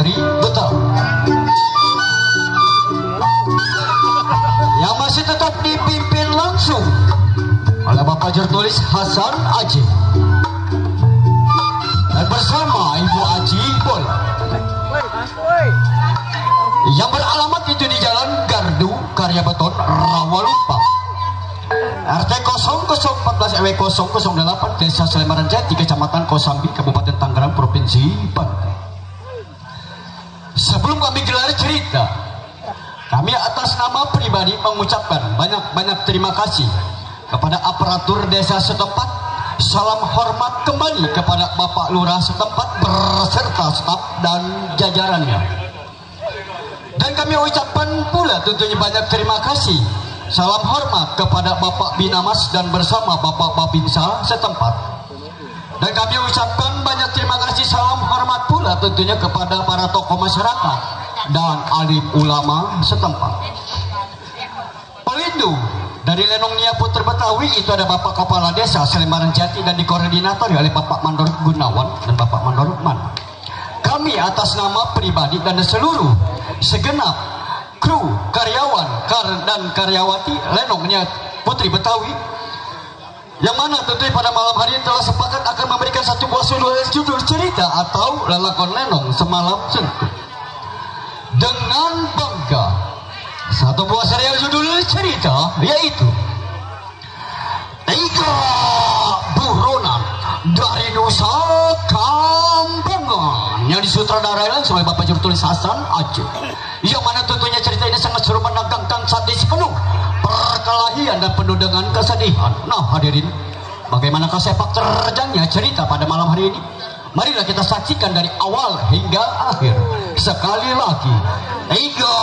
Putri Betawi yang masih tetap dipimpin langsung oleh Bapak Jurtulis Hasan Aji dan bersama Ibu Aji Bola yang beralamat itu di Jalan Gardu Karya Beton Rawalupa RT 0014 RW 008 Desa Selemaran Jati Kecamatan Kosambi Kabupaten Tangerang Provinsi Banten. Sebelum kami gelar cerita, kami atas nama pribadi mengucapkan banyak terima kasih kepada aparatur desa setempat. Salam hormat kembali kepada Bapak Lurah setempat berserta staf dan jajarannya. Dan kami ucapkan pula tentunya banyak terima kasih. Salam hormat kepada Bapak Binamas dan bersama Bapak Babinsa setempat. Dan kami ucapkan banyak terima kasih salam hormat pula tentunya kepada para tokoh masyarakat dan alim ulama setempat. Pelindung dari Lenong Nia Putri Betawi itu ada Bapak Kepala Desa Selemaran Jati dan dikoordinatori oleh Bapak Mandor Gunawan dan Bapak Mandor Rukman. Kami atas nama pribadi dan seluruh segenap kru, karyawan, dan karyawati Lenong Nia Putri Betawi yang mana tentunya pada malam hari ini telah sepakat akan memberikan satu buah judul cerita atau lelakon Lenong Semalam Suntuk. Dengan bangga satu buah serial judul cerita yaitu Tiga Buronan dari Nusa Kambangan yang disutradarai langsung oleh Bapak Jurtulis Hasan Aji, yang mana tentunya cerita ini sangat seru menegangkan sadis penuh perkelahian dan penuh dengan kesedihan. Nah hadirin, bagaimanakah sepak terjangnya cerita pada malam hari ini? Marilah kita saksikan dari awal hingga akhir. Sekali lagi, Tiga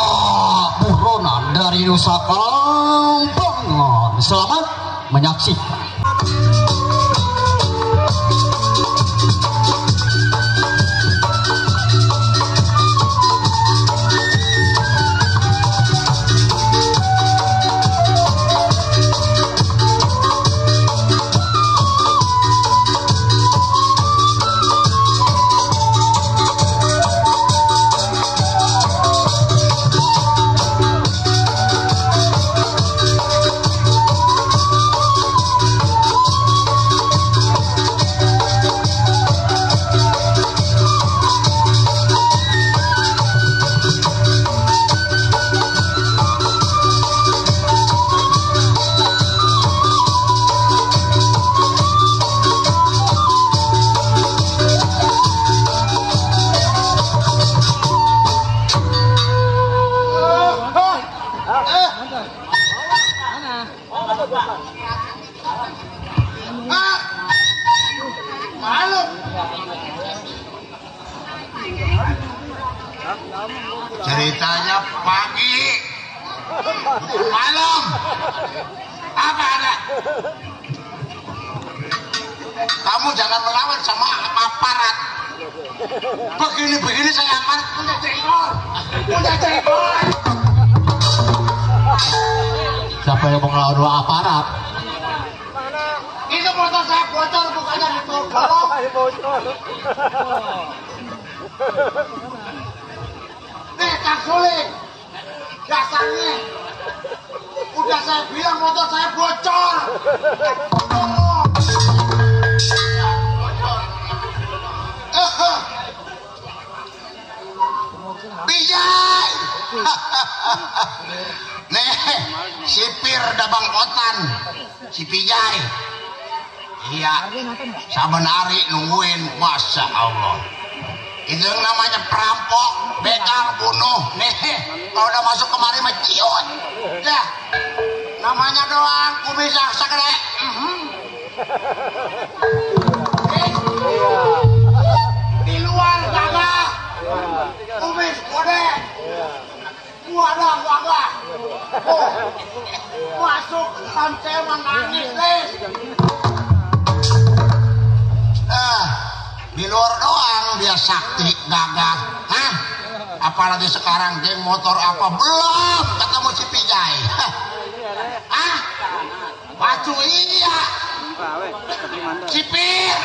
Buronan dari Nusa Kambangan. Selamat menyaksikan. Ceritanya pagi, malam, apa ada? Kamu jangan melawan sama aparat. Begini saya aman, punya jengkol. Siapa yang mau ngelawan dua aparat? Itu motor saya bocor, bukannya ditolong. Nih, Kang Suling, dasarnya udah saya bilang motor saya bocor. Bijay. Nih, sipir dabang kotan, si Bijay. Iya, saben hari nungguin, masya Allah. Itu yang namanya perampok, begal, bunuh. Nih, kalau udah masuk kemari meciut. Dah, namanya doang, kumis segede. Di luar gagah, kumis gede. Wadah gagah. Oh, masuk kan saya nangis deh. Di luar doang dia sakti gagah. Hah? Apalagi sekarang geng motor apa belum ketemu si Pijay. Hah? Pacu iya. Sipir.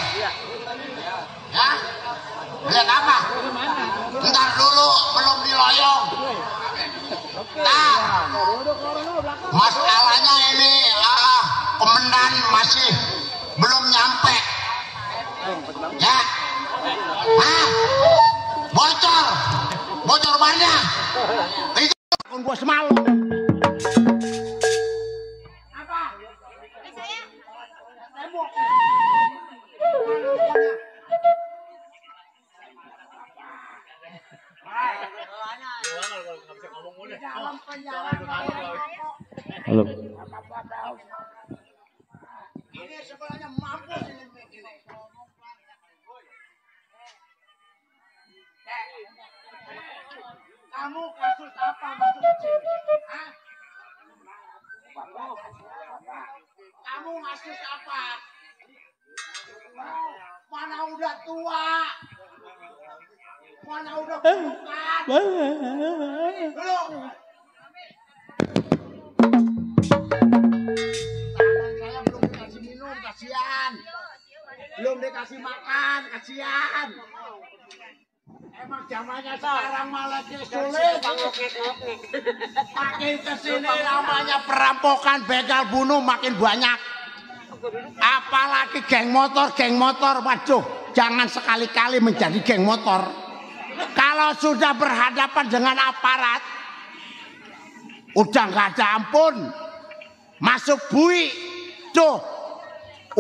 Ya? Lihat apa? Ntar dulu, belum diloyong. Nah, masalahnya ini komandan masih belum nyampe. Ya, bocor banyak. Itu akun gua semalam. Apa? Tembok. Halo. Ini sebenarnya mampus ini. Kamu kasus apa masuk ke sini? Hah? Kamu kasus apa? Mana udah tua? Mana udah bukan? Belum. Saya belum dikasih minum, kasihan. Belum dikasih makan, kasihan. Emang zamannya sekarang malah sulit. Makin kesini namanya perampokan, begal, bunuh makin banyak. Apalagi geng motor. Waduh, jangan sekali-kali menjadi geng motor. Kalau sudah berhadapan dengan aparat, udah nggak ada ampun. Masuk bui, tuh,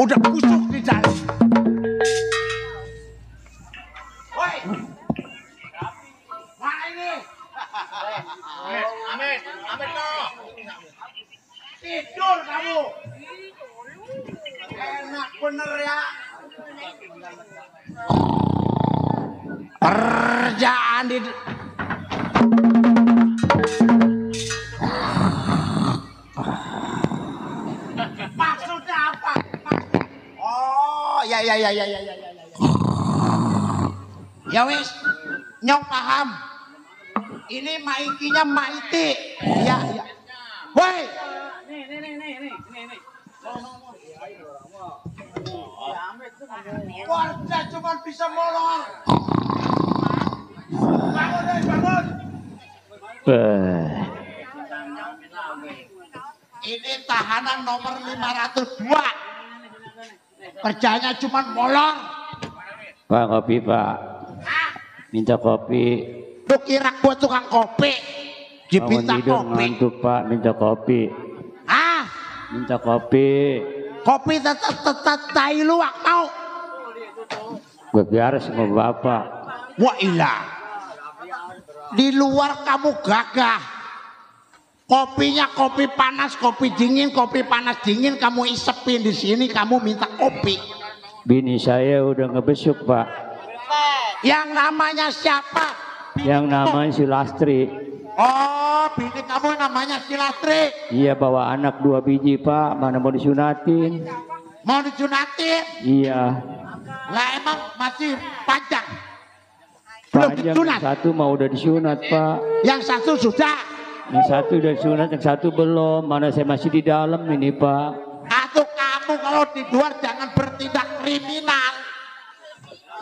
udah busuk di dalam. Woi, mana ini? Amin toh. Tidur kamu. Enak bener ya. Kerjaan di maksudnya apa? Oh, ya. Ya wis, nyong paham. Ini maikinya maiti. Ya. Woi. Nih. Warga cuma bisa molor. Bangun. Ini tahanan nomor 502. Kerjanya cuma molor. Pak, kopi Pak. Hah? Minta kopi. Lu kira gua tukang kopi? Dipinta kopi. Ngantuk Pak, minta kopi. Ah? Minta kopi. Kopi tetap tai luwak mau. Gue biar sama bapak. Wah ilah. Di luar kamu gagah. Kopinya kopi panas, kopi dingin, kopi panas dingin kamu isepin di sini kamu minta kopi. Bini saya udah ngebesuk Pak. Yang namanya siapa? Yang namanya si Lastri. Oh, bini kamu namanya si Lastri. Iya bawa anak 2 biji Pak. Mana mau disunatin? Mau disunatin? Iya. Lah emang masih panjang. Belum Panjang disunat. yang satu mau udah disunat Pak. Yang satu sudah. Yang satu udah disunat, yang satu belum. Mana saya masih di dalam ini Pak. Atau kamu kalau di luar jangan bertindak kriminal.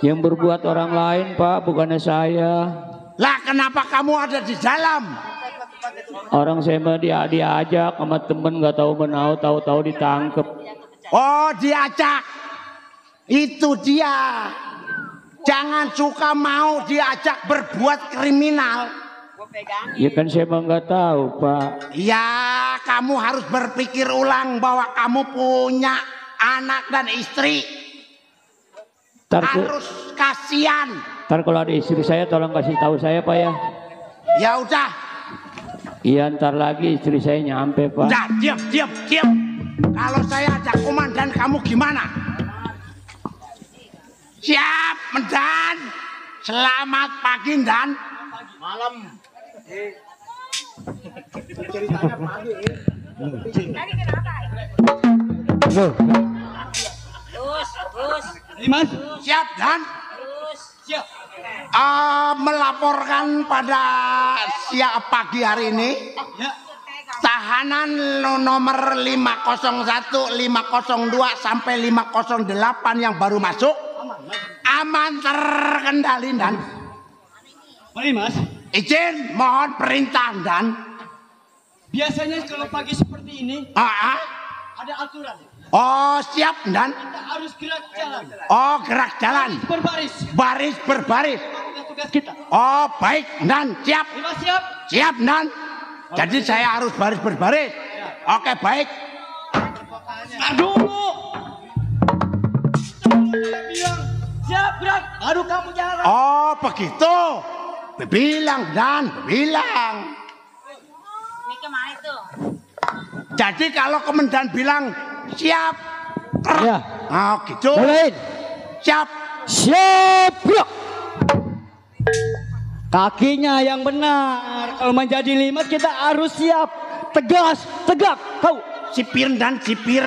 Yang berbuat orang lain Pak, bukannya saya. Lah kenapa kamu ada di dalam? Orang saya mah diajak sama temen nggak tahu menau, tahu-tahu ditangkep. Oh diajak. Itu dia. Jangan suka mau diajak berbuat kriminal. Ya kan saya mah nggak tahu Pak. Ya kamu harus berpikir ulang bahwa kamu punya anak dan istri. Harus kasihan. Ntar kalau ada istri saya tolong kasih tahu saya Pak ya. Ya udah. Iya ntar lagi istri saya nyampe Pak. Udah diam. Kalau saya ajak komandan kamu gimana? Siap Mendan. Selamat pagi Dan. Malam. Ceritanya pagi. Tadi kenapa? Terus. Mas. Siap Dan. Siap. Melaporkan pada siang pagi hari ini. Ya. Tahanan nomor 501, 502 sampai 508 yang baru masuk aman terkendali Dan. Mari Mas. Izin, mohon perintah dan. Biasanya kalau pagi seperti ini ada aturan. Oh siap dan. Kita harus gerak jalan. Oh gerak jalan. Berbaris. Baris berbaris. Tugas kita. Oh baik dan siap. Mas siap. Siap dan. Jadi saya harus baris berbaris. Oke baik. Dulu. Bilang siap gerak. Baru kamu jalan. Oh begitu. Bilang dan bilang. Ini kemana tuh? Jadi kalau komandan bilang siap. Ya. Oh gitu. Mulai. Siap. Siap gerak. Kakinya yang benar. Kalau menjadi limas kita harus siap. Tegas, tegak. Tahu? Sipir dan sipir.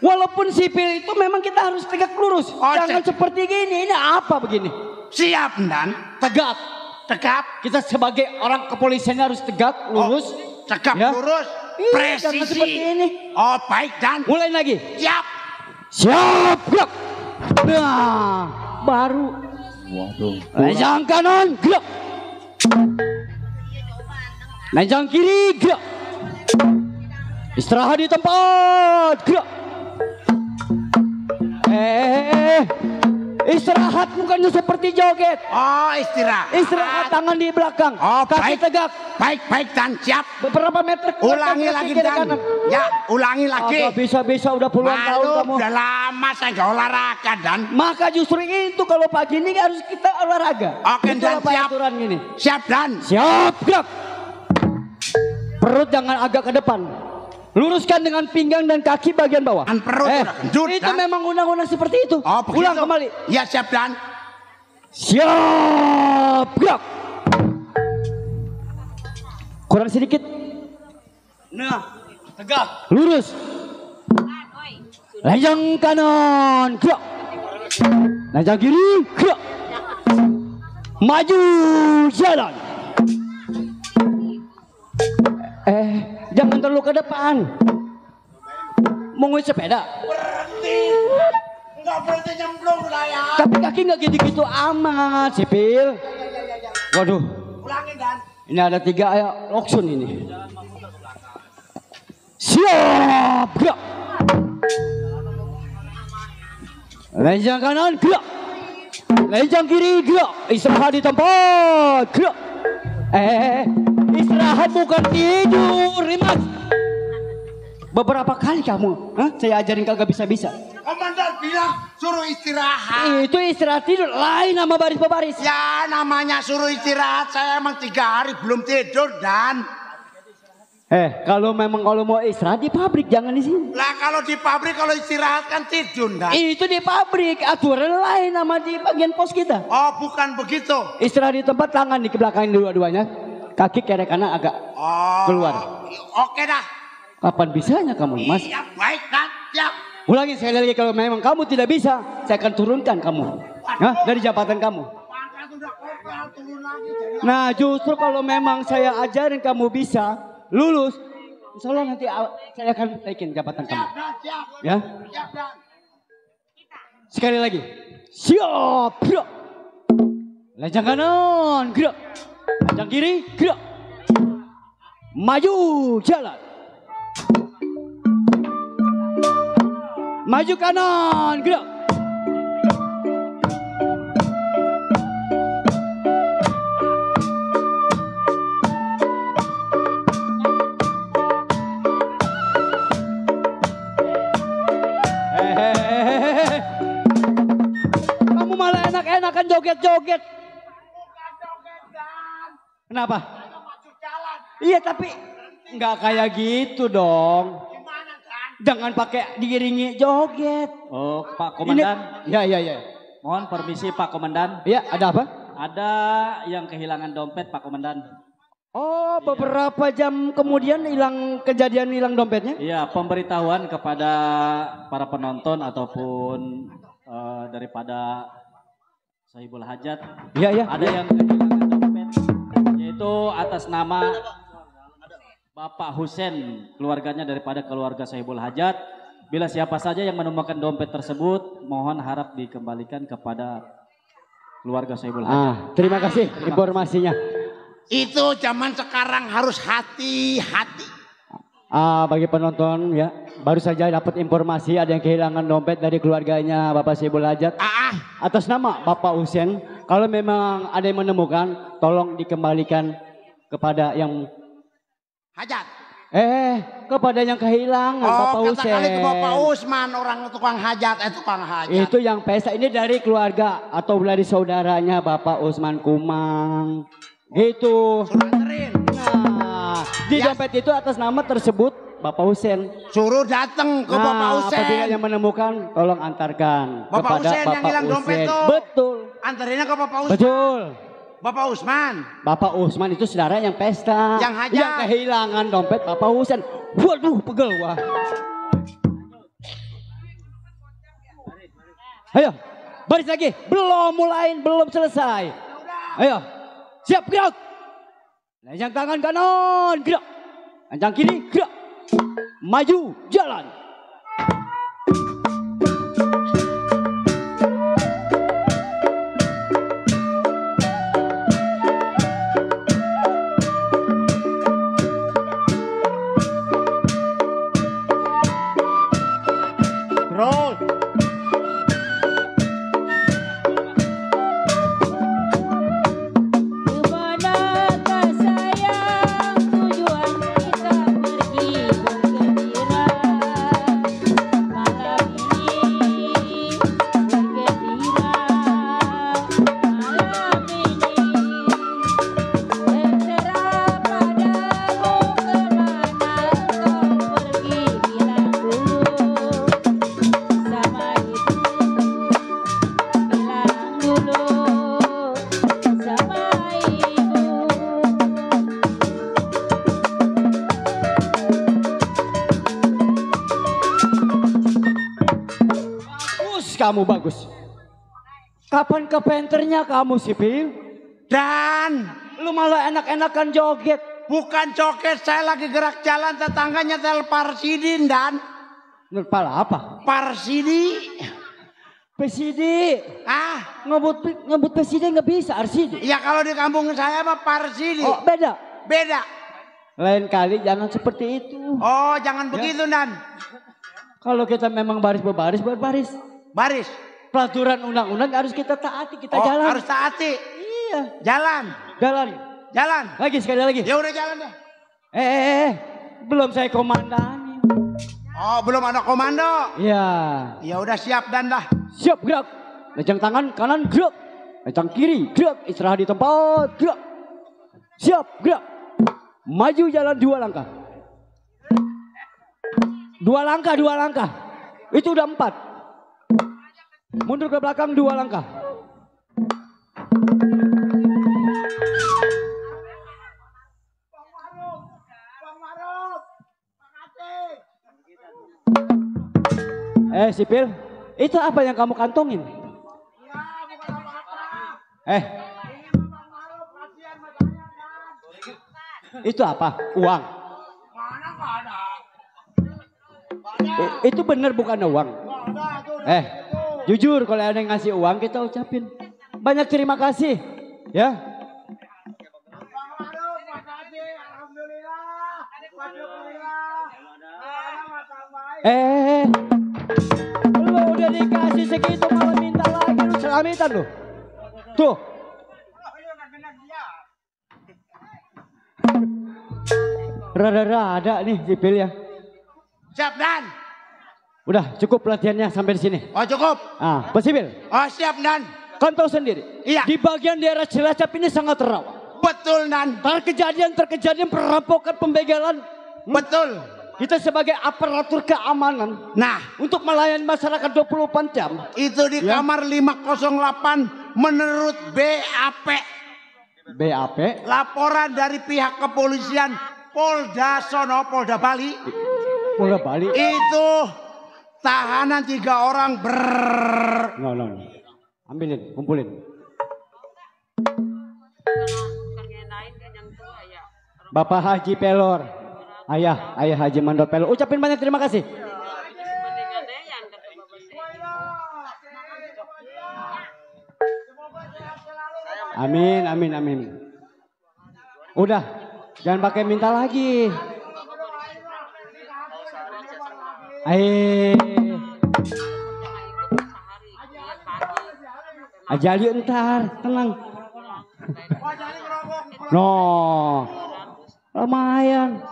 Walaupun sipil itu memang kita harus tegak lurus. Oh, Jangan seperti gini. Ini apa begini? Siap dan. Tegak. Tegap. Kita sebagai orang kepolisian harus tegak, lurus. Tegap Ya. lurus. Iya, jangan Presisi. seperti ini. Oh baik dan. Mulai lagi. Siap. Siap gerak. Nah, baru. Waduh. Lejang kanan gerak. Lejang kiri gerak. Istirahat di tempat gerak. Istirahat bukannya seperti joget. Oh istirahat. Istirahat tangan di belakang. Oh Kaki baik. tegak. Baik dan siap. Beberapa meter. Ulangi kaki lagi kiri dan. kanan. Ya ulangi lagi. Agak bisa udah puluhan tahun Malu kamu. udah lama saya gak olahraga dan. Maka justru itu kalau pagi ini harus kita olahraga. Oke, Itu dan apa siap. aturan gini. Siap dan. Siap gerak. Perut jangan agak ke depan. Luruskan dengan pinggang dan kaki bagian bawah. Dan perut udah gendut, itu dan. memang undang-undang seperti itu. Oh begitu. Ulang kembali. Ya siap dan. Siap gerak. Kurang sedikit. Nah, tegak. Lurus. Lejang kanan gerak. Lejang kiri gerak. Maju jalan. Jangan terlalu ke depan. Mau ngomong sepeda. Berhenti. Enggak berhenti nyemplung saya. Tapi kaki nggak gitu-gitu amat, sipil. Waduh. Ulangi dan. Ini ada 3 ayo loksun ini. Siap gerak. Lejang kanan gerak. Lejang kiri gerak. Istirahat di tempat gerak. Istirahat bukan tidur, Rimas. Beberapa kali kamu, saya ajarin kagak bisa-bisa. Komandan bilang suruh istirahat. Itu istirahat tidur, lain nama baris baris. Ya namanya suruh istirahat. Saya emang 3 hari belum tidur dan. Kalau mau istirahat di pabrik, jangan di sini. Lah kalau di pabrik kalau istirahat kan tidur dan. Itu di pabrik, aturan lain sama di bagian pos kita. Oh bukan begitu. Istirahat di tempat, tangan di belakang dua-duanya. Kaki kiri kanan agak keluar. Oke dah. Kapan bisanya kamu, Mas? Iya baik dan siap. Ulangin sekali lagi, kalau memang kamu tidak bisa, saya akan turunkan kamu. Dari jabatan kamu. Pangkat udah kopral turun lagi. Jadi Nah justru kalau memang saya ajarin kamu bisa, lulus, insya Allah nanti saya akan naikin jabatan kamu. siap. Ya. Siap dan. Sekali lagi. Siap, gerak. Lejang kanan, gerak. Lejang kiri, gerak. Maju, jalan. Maju kanan, gerak. Kamu malah enak-enakan joget-joget. Kenapa? Iya tapi nggak kayak gitu dong. Jangan pakai diiringi joget. Oh, Pak Komandan. Ya. Mohon permisi Pak Komandan. Ya, ada apa? Ada yang kehilangan dompet Pak Komandan. Oh, beberapa jam kemudian kejadian hilang dompetnya? Iya, pemberitahuan kepada para penonton ataupun daripada Sahibul Hajat. Iya. Ada yang kehilangan dompet, yaitu atas nama Bapak Husen, keluarganya daripada keluarga Sahibul Hajat. Bila siapa saja yang menemukan dompet tersebut, mohon harap dikembalikan kepada keluarga Saiful Hajat. Terima kasih informasinya. Itu zaman sekarang harus hati-hati. Bagi penonton ya, baru saja dapat informasi ada yang kehilangan dompet dari keluarganya Bapak Saiful Hajat. Atas nama Bapak Husen, kalau memang ada yang menemukan, tolong dikembalikan kepada yang hajat. Kepada yang kehilangan Bapak Husen. Kata kali ke Bapak Usman, orang tukang hajat, tukang hajat. Itu yang pesta, ini dari keluarga atau dari saudaranya Bapak Usman Kumang. Gitu. Suruh anterin. Nah, di dompet itu atas nama tersebut Bapak Husen. Suruh datang ke Bapak Husen. Apabila yang menemukan, tolong antarkan Bapak kepada Husen Bapak yang hilang dompet Husen. tuh. Betul. Anterinnya ke Bapak Usman. Betul. Bapak Usman. Bapak Usman itu saudara yang pesta. Yang hajat. Yang kehilangan dompet Bapak Husen. Waduh, pegel wah. Ayo, baris lagi. Belum mulai, belum selesai. Ayo, siap gerak. Lencang tangan kanan, gerak. Lencang kiri, gerak. Maju, jalan. Roll. Kemanakah sayang tujuan kita pergi bergembira malam ini bergembira malam ini terserah padamu kemana kau pergi bilang dulu sama ibu bilang dulu sama ibu. Bagus kamu, bagus. Kapan ke penternya kamu Sipil? Dan Lu malah enak-enakan joget. bukan coket, saya lagi gerak jalan, tetangganya tel Parsidin dan Pala apa? Parsidi. Presidi. Ngebut presidi nggak bisa Arsidi. Ya kalau di kampung saya mah Parsidi. Oh beda. Beda. Lain kali jangan seperti itu. Oh jangan begitu Dan. Kalau kita memang baris berbaris, berbaris. Baris. Peraturan undang-undang harus kita taati, kita Oh jalan. harus taati. Iya. Jalan. Jalan. Jalan. Lagi sekali lagi. Ya udah jalan deh. Belum saya komandani. Oh belum ada komando. Iya. Ya udah siap Dan dah. Siap gerak. Lencang tangan kanan gerak. Lencang kiri gerak. Istirahat di tempat gerak. Siap gerak. Maju jalan 2 langkah. 2 langkah, 2 langkah. Itu udah 4. Mundur ke belakang 2 langkah. Sipil, itu apa yang kamu kantongin? Itu apa? Uang. Itu bener bukan uang. Jujur kalau ada yang ngasih uang kita ucapin banyak terima kasih, ya. Lu udah dikasih segitu malah minta lagi, lu selamitan lu. Tuh. Rada-rada nih Sipil ya. Siap Dan. Udah cukup pelatihannya sampai di sini. Oh cukup. Pak Sipil. Oh siap Dan. Kan tahu sendiri. Iya. Di bagian daerah Cilacap ini sangat rawan. Betul Dan. Terkejadian perampokan, pembegalan. Betul. Kita sebagai aparatur keamanan. Nah. Untuk melayani masyarakat 24 jam. Itu di kamar 508 menurut BAP. BAP. Laporan dari pihak kepolisian Polda Sono, Polda Bali. Polda Bali. Itu tahanan 3 orang No. Ambilin, kumpulin. Bapak Haji Pelor. Ayah Haji Mandor Pelor. Ucapin banyak terima kasih. Amin, amin, amin. Udah, jangan pakai minta lagi. Ajali entar, tenang. No, lumayan.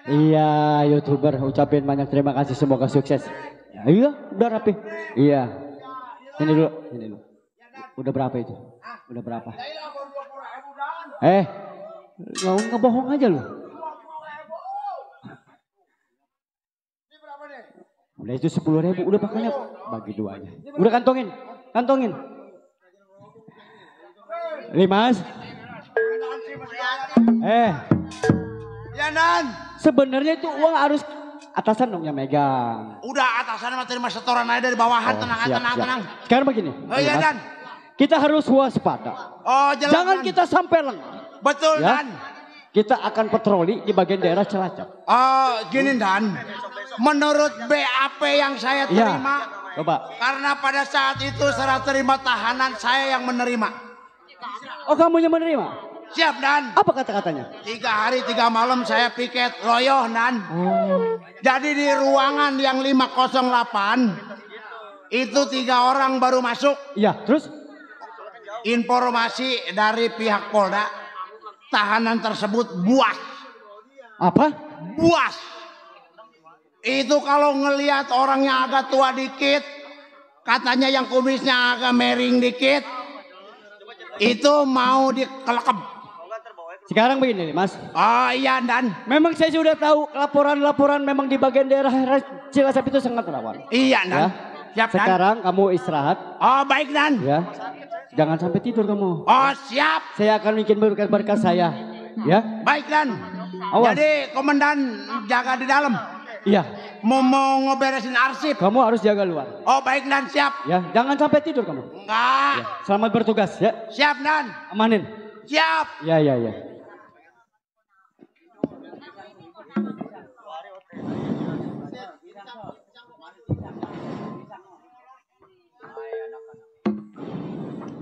Iya, YouTuber, ucapin banyak terima kasih, semoga sukses. Ya, iya, udah rapi. Iya. Ini dulu, ini dulu. Udah berapa itu? Udah berapa? Nggak bohong aja lu. Udah itu 10.000, udah makanya bagi 2 aja. Udah kantongin, kantongin. Limas. Ya Nan. Sebenarnya itu uang harus atasan dong yang megang. Udah atasan mah terima setoran aja dari bawahan, tenang. Sekarang begini. Oh iya Dan. Kita harus waspada. Oh jelas. Jangan Dan. kita sampai lengah. Betul Ya? Dan. Kita akan patroli di bagian daerah Cilacap. Oh gini Dan. Menurut BAP yang saya terima. Ya, coba. Karena pada saat itu serah terima tahanan saya yang menerima. Oh kamu yang menerima? Siap Dan. Apa kata-katanya? 3 hari 3 malam saya piket loyoh Dan. Jadi di ruangan yang 508 itu 3 orang baru masuk. Iya, terus? Informasi dari pihak Polda, tahanan tersebut buas. Apa? Buas. Itu kalau ngelihat orangnya agak tua dikit, katanya yang kumisnya agak miring dikit, itu mau dikelekep. Sekarang begini Mas. Oh iya Dan. Memang saya sudah tahu laporan-laporan memang di bagian daerah Cilacap itu sangat rawan. Iya Dan. Ya. Siap Dan. Sekarang kamu istirahat. Oh baik Dan. Ya. Jangan sampai tidur kamu. Oh siap. Saya akan bikin berkas saya. Ya. Baik Dan. Awas. Jadi komandan jaga di dalam. Iya. Mau ngeberesin arsip. Kamu harus jaga luar. Oh baik Dan siap. Ya. Jangan sampai tidur kamu. Enggak. Ya. Selamat bertugas ya. Siap Dan. Amanin. Siap. Ya ya ya.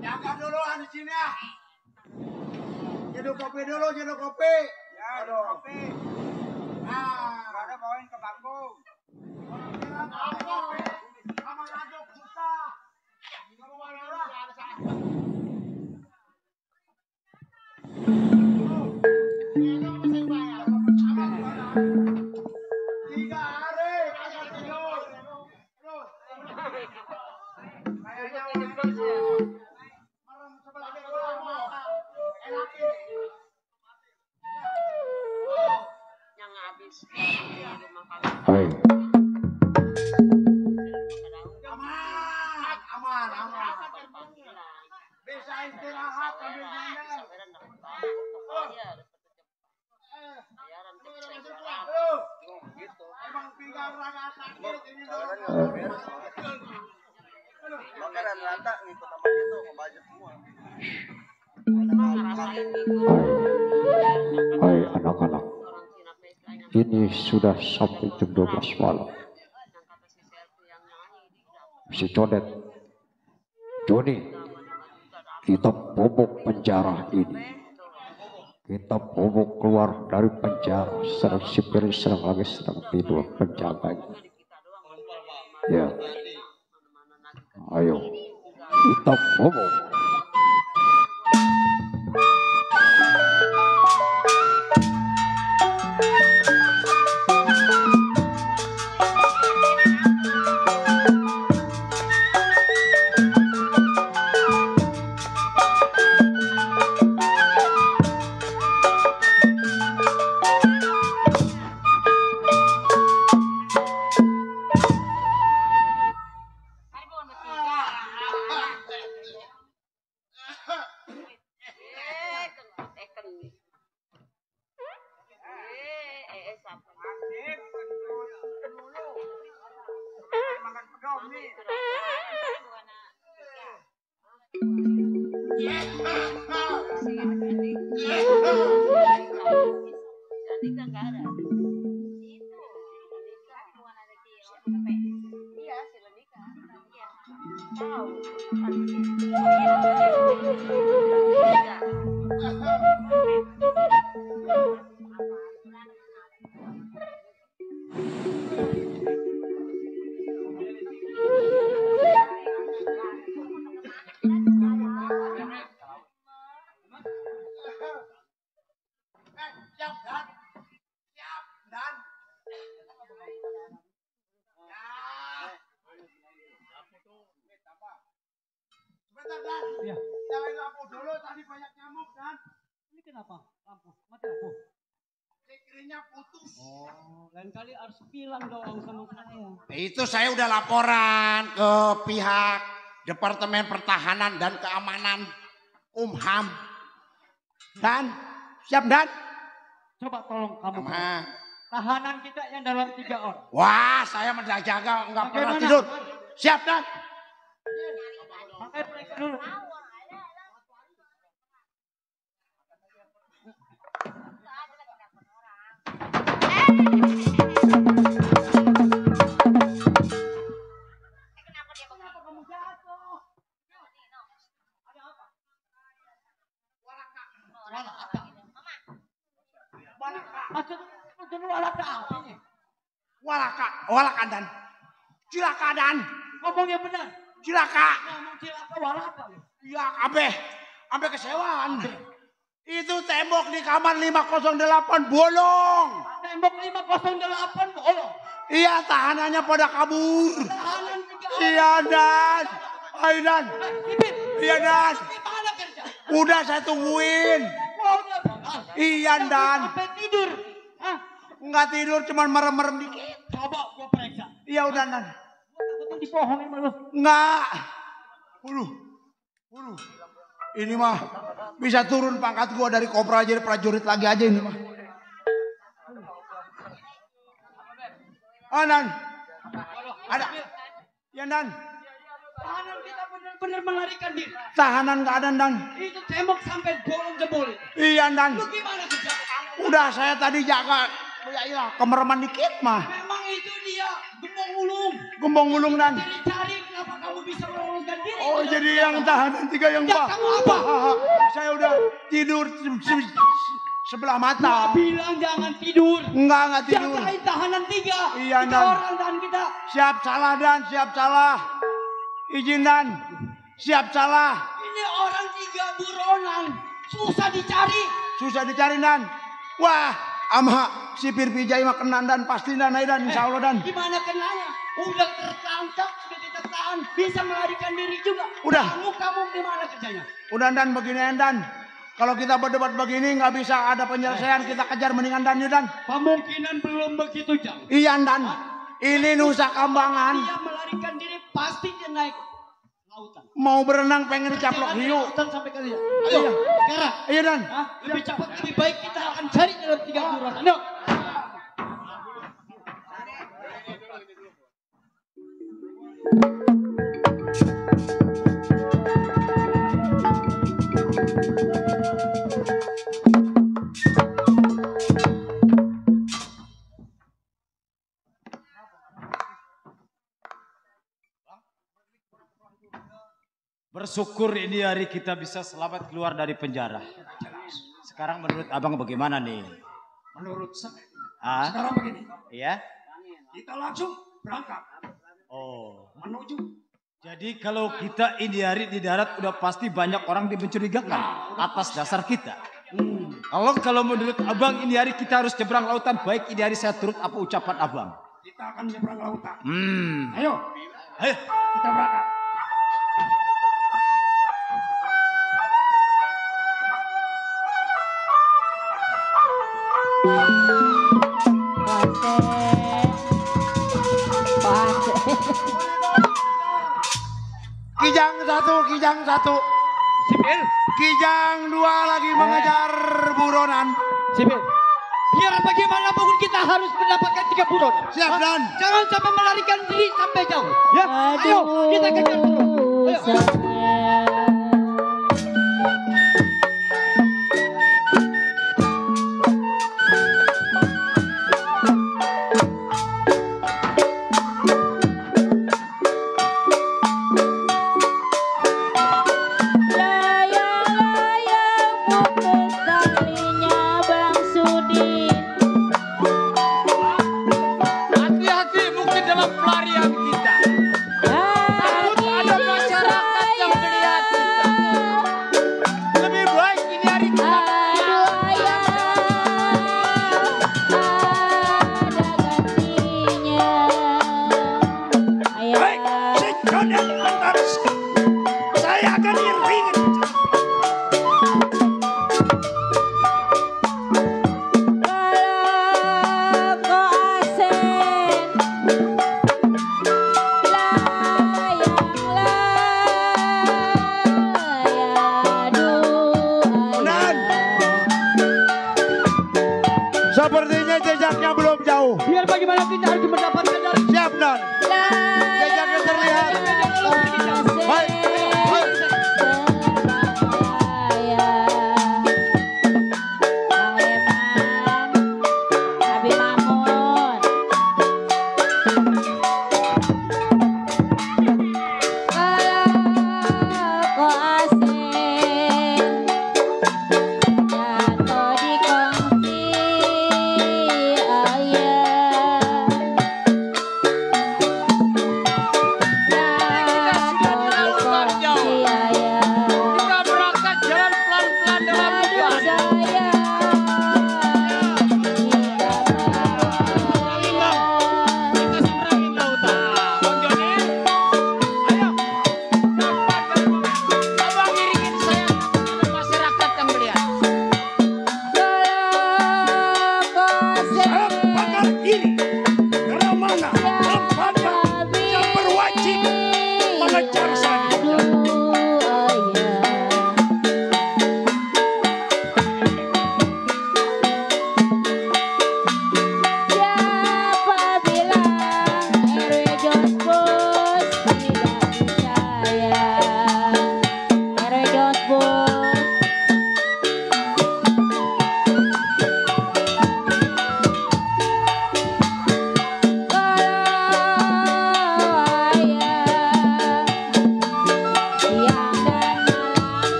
Jaga dulu di sini ya. Jeduk kopi dulu, jeduk kopi. Ya, jeduk kopi. Nah, enggak ada bawain ke bangku. Sama ngaduk susah. Kamu mana orang? Tiga hari kagak tidur. Terus. Kayaknya merem sebelah mata. Enak ini. Yang habis di rumah kami. Hai. Aman. Bisa istirahat sambil nyanyi. Emang pinggang rada sakit ini dong. Makanan rata ngikut sama dia tuh ngebajak semua. Hai anak-anak, ini sudah sampai jam 12 malam. Si Codet, Joni, kita bobok penjara ini. Kita bobok keluar dari penjara. Sedang sipir sedang tidur penjaganya. Ya, ayo kita bobok. Nikah nggak ada. Itu nikah bukan ada iya si Lenika. Iya. Tahu. Ya. Nyalain lampu dulu, tadi banyak nyamuk Dan. Ini kenapa? Lampu, mati lampu. Sekirinya putus. Oh, lain kali harus bilang dong sama saya. Itu saya udah laporan ke pihak Departemen Pertahanan dan Keamanan Kumham. Dan, siap Dan? Coba tolong kamu. Nah. Tahanan kita yang dalam 3 orang. Wah, saya menjaga nggak pernah Bagaimana? tidur. Siap Dan? Pakai periksa dulu. Walaka Dan. Cilaka Dan. Ngomong yang benar. Cilaka. Ngomong cilaka walaka. Ya, ampe kesewaan. Itu tembok di kamar 508 bolong. Tembok 508 bolong. Iya, tahanannya pada kabur. Tahanan 3 orang. Iya Dan. Ayo Dan. Iya Dan. Gimana kerja? Udah saya tungguin. Iya Dan. Sampai tidur. Hah? Enggak tidur, cuman merem-merem dikit. Coba gua periksa. Iya udah Dan. Takutnya dibohongin sama lu. Enggak. Waduh. Ini mah bisa turun pangkat gua dari kopra jadi prajurit lagi aja ini mah. Oh Dan. Ada. Ya Dan. Tahanan kita benar-benar melarikan diri. Tahanan enggak ada Dan. Itu tembok sampai bolong jebol. Iya Dan. Lu gimana kerja? Udah saya tadi jaga. Ya iya, kemereman dikit mah. Memang itu dia gembong ulung. Gembong ulung Dan. Cari kenapa kamu bisa meloloskan diri. Oh jadi yang tahanan 3 yang Ya, pak. kamu apa? Saya udah tidur sebelah mata. Bilang jangan tidur. Enggak tidur. Jagain tahanan 3. Iya, 3 Dan. orang dan kita. Siap salah Dan, siap salah. Izin Dan. Siap salah. Ini orang 3 buronan. Susah dicari. Susah dicari Dan. Wah, ama sipir Pijai mah kena Dan pasti Dan, insya Allah Dan. Gimana kenanya? Udah tertangkap, sudah ditahan, bisa melarikan diri juga. Udah. Kamu gimana kerjanya? Udah Dan begini Dan. Kalau kita berdebat begini nggak bisa ada penyelesaian, kita kejar mendingan Dan yuk Dan. Kemungkinan belum begitu jauh. Iya Dan. Ini Nusa Kambangan. Dia melarikan diri pasti dia naik lautan. Mau berenang pengen dicaplok hiu. Lautan sampai kali ya. Ayo, sekarang. Iya Dan. Hah? Lebih cepat lebih baik kita akan cari dalam 3 buronan. Ayo. Bersyukur ini hari kita bisa selamat keluar dari penjara. Sekarang menurut abang bagaimana nih? Menurut saya, Ah? sekarang begini, Iya? kita langsung berangkat Oh. menuju. Jadi kalau kita ini hari di darat udah pasti banyak orang mencurigakan atas dasar kita. Kalau menurut abang ini hari kita harus nyebrang lautan, baik ini hari saya turut apa ucapan abang. Kita akan menyeberang lautan. Ayo, Kita berangkat. Kijang satu. Sipil. Kijang 2 lagi mengejar buronan. Sipil. Biar bagaimanapun kita harus mendapatkan 3 buron. Siap Dan. Jangan sampai melarikan diri sampai jauh. Ya, ayo kita kejar terus. Ayo. sama pelarian kita. Takut ada masyarakat yang melihat kita. Lebih baik ini hari kita. Baik, sejodoh bentar. Saya akan iringin. Sepertinya jejaknya belum jauh. Biar bagaimana kita harus mendapatkan dari Siap, Nan. Jejaknya terlihat. Baik, baik. Kita berangkat jalan pelan-pelan dalam hutan. Kita seberangin lautan. Bang Joni, ayo. Abang iringin saya kepada masyarakat yang melihat. Saya bakal ini. Karena mana tempatnya yang berwajib mengejar saya.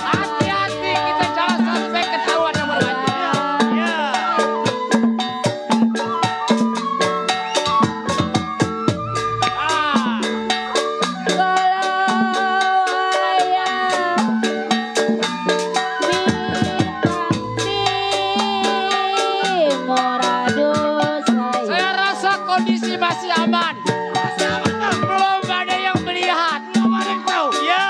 Hati-hati kita jangan sampai ketahuan sama raja. Saya rasa kondisi masih aman. Belum ada yang melihat. Belum ada yang tahu. Ya.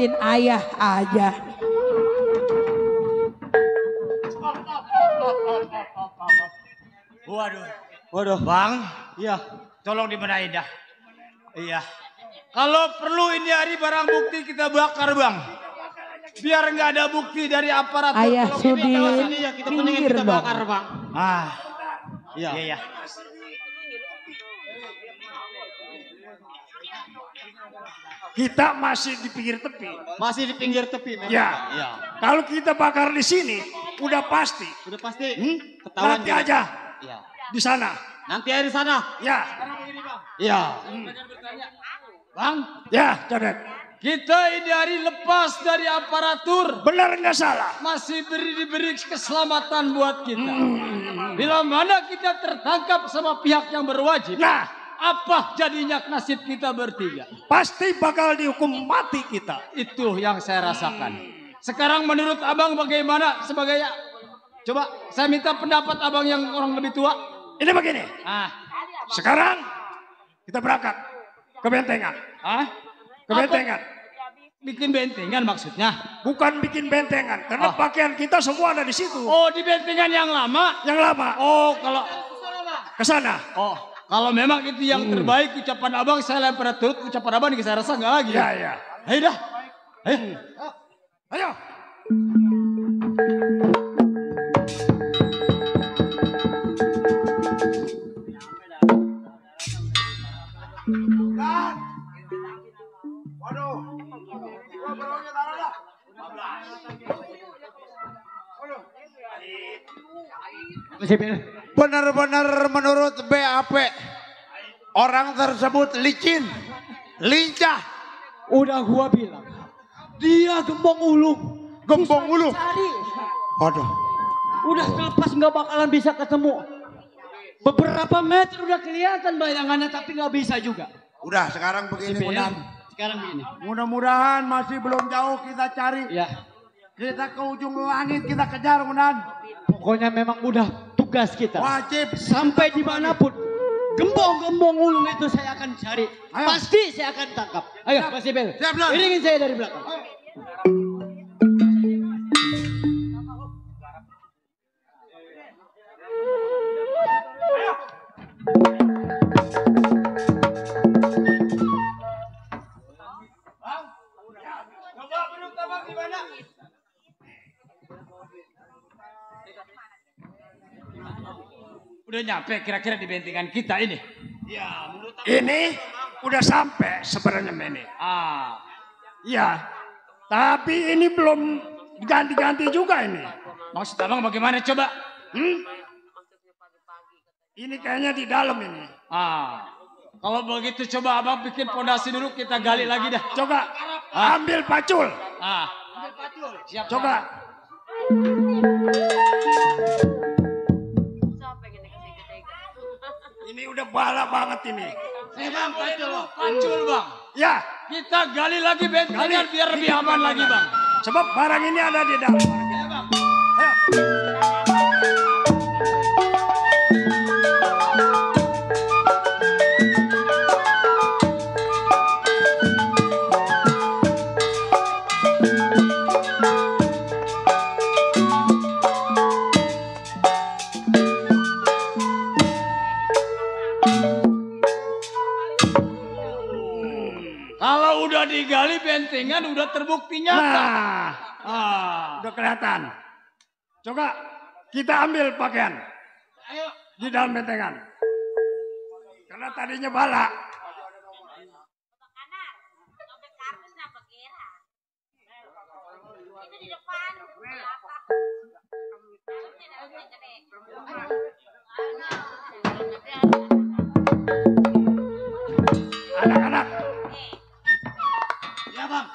ngeliatin ayah aja. Waduh. Bang, iya. Tolong dibenahi dah. Iya. Kalau perlu ini hari barang bukti kita bakar bang. Biar nggak ada bukti dari aparatur. Ayah Sudin, kita pinggir kita dong. bakar bang. Iya. Kita masih di pinggir tepi. Masih di pinggir tepi memang. Ya. Kalau kita bakar di sini, udah pasti. Ketahuan Nanti aja. Iya. Di sana. Nanti di sana. Ya. Iya. Bang. Ya, Codet. Kita ini hari lepas dari aparatur. Benar nggak salah? Masih diberi keselamatan buat kita. Bila mana kita tertangkap sama pihak yang berwajib. Nah, apa jadinya nasib kita bertiga? pasti bakal dihukum mati kita. Itu yang saya rasakan. Sekarang menurut abang bagaimana sebagai... Coba saya minta pendapat abang yang orang lebih tua. Ini begini. Sekarang kita berangkat ke bentengan. Ke bentengan. Bikin bentengan maksudnya? Bukan bikin bentengan, karena pakaian kita semua ada di situ. Oh, di bentengan yang lama? Yang lama. Oh, kalau ke sana. Oh, kalau memang itu yang terbaik ucapan abang, saya lempar turut ucapan abang, saya rasa nggak lagi. Ya. Ayo dah. Ayo. Benar-benar menurut BAP orang tersebut licin, lincah. Udah gua bilang, dia gembong ulung. Gembong ulung. Cari. Aduh. Udah kelepas nggak bakalan bisa ketemu. Beberapa meter udah kelihatan bayangannya tapi nggak bisa juga. Udah sekarang begini. Sekarang begini. Mudah-mudahan masih belum jauh kita cari. Ya. Kita ke ujung langit kita kejar mudah. Pokoknya memang udah tugas kita. Wajib. Sampai dimanapun. Gembong-gembong ulung itu saya akan cari. Ayo. Pasti saya akan tangkap. Ayo Mas Ibel. Iringin saya dari belakang. Udah nyampe kira-kira di bentengan kita ini. Ya, ini udah sampai sebenarnya ini. Ya, tapi ini belum ganti-ganti juga ini. Maksud abang bagaimana coba? Ini kayaknya di dalam ini. Kalau begitu coba abang bikin pondasi dulu, kita gali lagi dah. Coba ambil pacul. Ambil pacul. Siap. Coba. Ini udah bala banget ini. Bang, pacul bang. Ya. Kita gali lagi bentengan biar lebih aman lagi bang. Sebab barang ini ada di dalam. Ya bang. Ayo. Kalau udah digali bentengan udah terbukti nyata. Udah kelihatan. Coba kita ambil pakaian. Ayo. Di dalam bentengan. Karena tadinya bala. Anak-anak. Ya bang.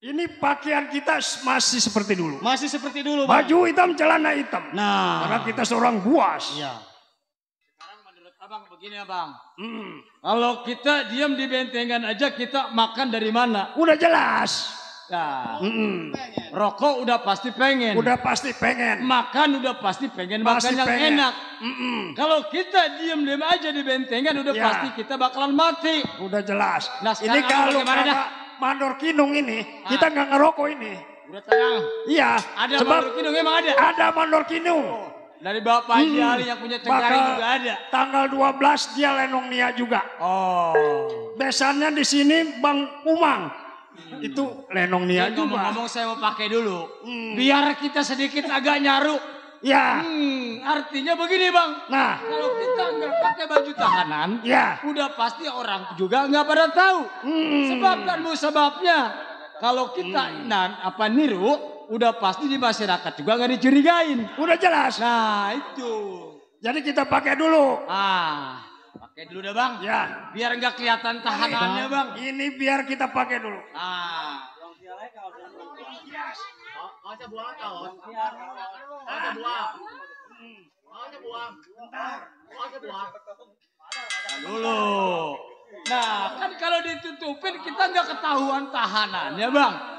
Ini pakaian kita masih seperti dulu. Masih seperti dulu bang. Baju hitam, celana hitam. Nah. Karena kita seorang buas. Iya. Sekarang menurut abang begini ya bang. Kalau kita diam di bentengan aja, kita makan dari mana? Udah jelas. Nah, rokok udah pasti pengen. Udah pasti pengen. Makan udah pasti pengen makan yang pengen. enak. Kalau kita diam-diam aja di bentengan udah Ya. pasti kita bakalan mati. Udah jelas. Nah, Ini sekarang kalau bagaimana dah? Mandor Kinung ini, kita nggak ngerokok ini. Udah tenang. Iya. Ada sebab Mandor Kinung emang ada? Ada Mandor Kinung. Dari Bapak Haji Ali yang punya Cengkareng juga ada. Tanggal 12 dia Lenong Nia juga. Oh. Besannya di sini Bang Umang. Itu Lenong Nia juga. Ngomong-ngomong saya mau pakai dulu. Biar kita sedikit agak nyaru. Ya. Artinya begini Bang. Nah. Kalau kita nggak pakai baju tahanan. Ya. Udah pasti orang juga nggak pada tahu. Sebab dan musababnya. Kalau kita niru. Udah pasti di masyarakat juga nggak dicurigain. Udah jelas. Nah itu. Jadi kita pakai dulu. Pakai dulu dah Bang. Ya. Biar nggak kelihatan tahanannya Bang. Ini biar kita pakai dulu. Dulu. Nah kan kalau ditutupin kita nggak ketahuan tahanannya Bang.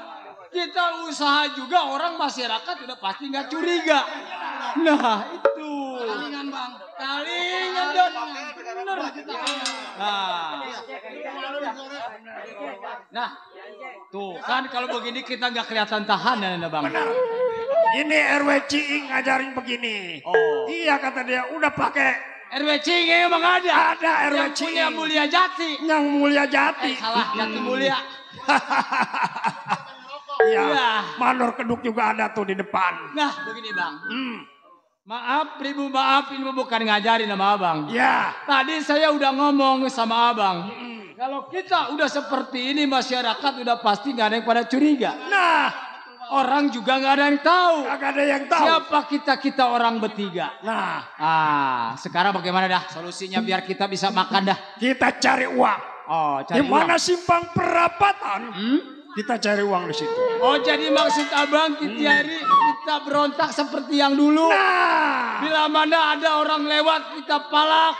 Kita usaha juga orang masyarakat udah pasti nggak curiga. Nah itu. Kalingan Bang. Kalingan Don. Bener. Nah. Tuh kan kalau begini kita nggak kelihatan tahanan ya Bang. Benar. Ini RW Ciing ngajarin begini. Iya kata dia udah pakai. RW Ciing emang ada. Ada RW Yang Ciing. punya Mulia Jati. Yang Mulia Jati. Salah Jati Mulia. Iya, Mandor Keduk juga ada tuh di depan. Nah, begini Bang. Maaf, Pribu, maaf, ini bukan ngajarin sama Abang. Ya. Tadi saya udah ngomong sama Abang. Kalau kita udah seperti ini, masyarakat udah pasti nggak ada yang pada curiga. Nah, orang juga nggak ada yang tahu. Nggak ada yang tahu. Siapa kita orang bertiga. Nah, sekarang bagaimana dah solusinya biar kita bisa makan dah? Kita cari uang. Cari di mana simpang perapatan? Kita cari uang di situ. Oh jadi maksud Abang kita berontak seperti yang dulu. Nah. Bila mana ada orang lewat kita palak.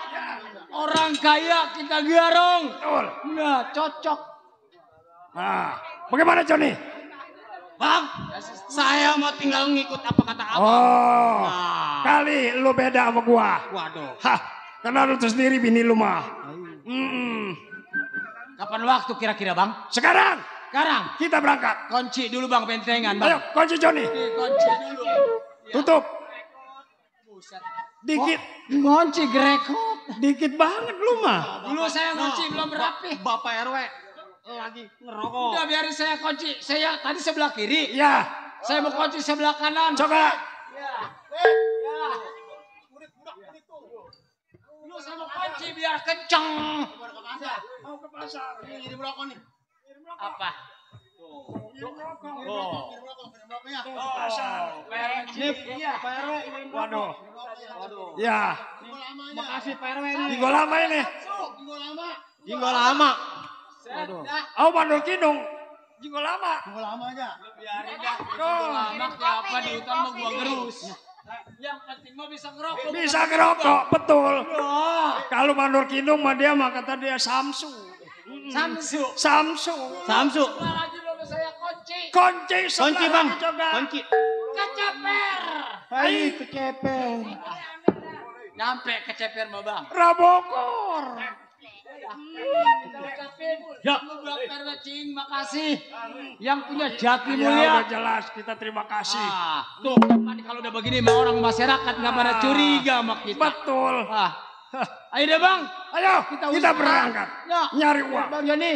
Orang kaya kita garong. Betul. Nah cocok. Nah bagaimana Johnny? Bang, saya mau tinggal ngikut apa kata Abang. Kali lu beda sama gua. Waduh. Karena lu tuh sendiri bini lu mah. Kapan waktu kira-kira Bang? Sekarang kita berangkat. Kunci dulu Bang bentengan Bang. Ayo kunci Johnny. Kunci dulu. Tutup. Dikit. Kunci grekot. Dikit banget lu mah. Dulu saya kunci belum berapi. Bapak RW lagi ngerokok. Udah biarin saya kunci. Saya tadi sebelah kiri. Ya. Saya mau kunci sebelah kanan. Coba. Dulu saya mau kunci biar kenceng. Mau ke pasar. Ini merokok nih. Apa? Waduh. Ya. Makasih Pak RW ini. Jinggo lama ini. Jinggo lama. Waduh. Oh Mandor Kinung. Jinggo lama. Jinggo lama aja. Biarin dah. Jinggo lama kayak apa di hutan mau gua gerus. Yang penting mah bisa ngerokok. Bisa ngerokok, betul. Kalau Mandor Kinung mah dia mah kata dia Samsu. Lagi belum saya kunci. Kunci Bang. Coba. Kunci. Keceper. Hai keceper. Nyampe keceper mah Bang. Rabokor. Kita ucapin. Ya. Bang RW Ciing makasih. Yang punya Jati Ya Mulia. udah jelas kita terima kasih. Tuh kalau udah begini mah orang masyarakat nggak pada curiga sama kita. Betul. Ayo deh Bang. Ayo kita berangkat. Ya. Nyari uang. Bang Joni.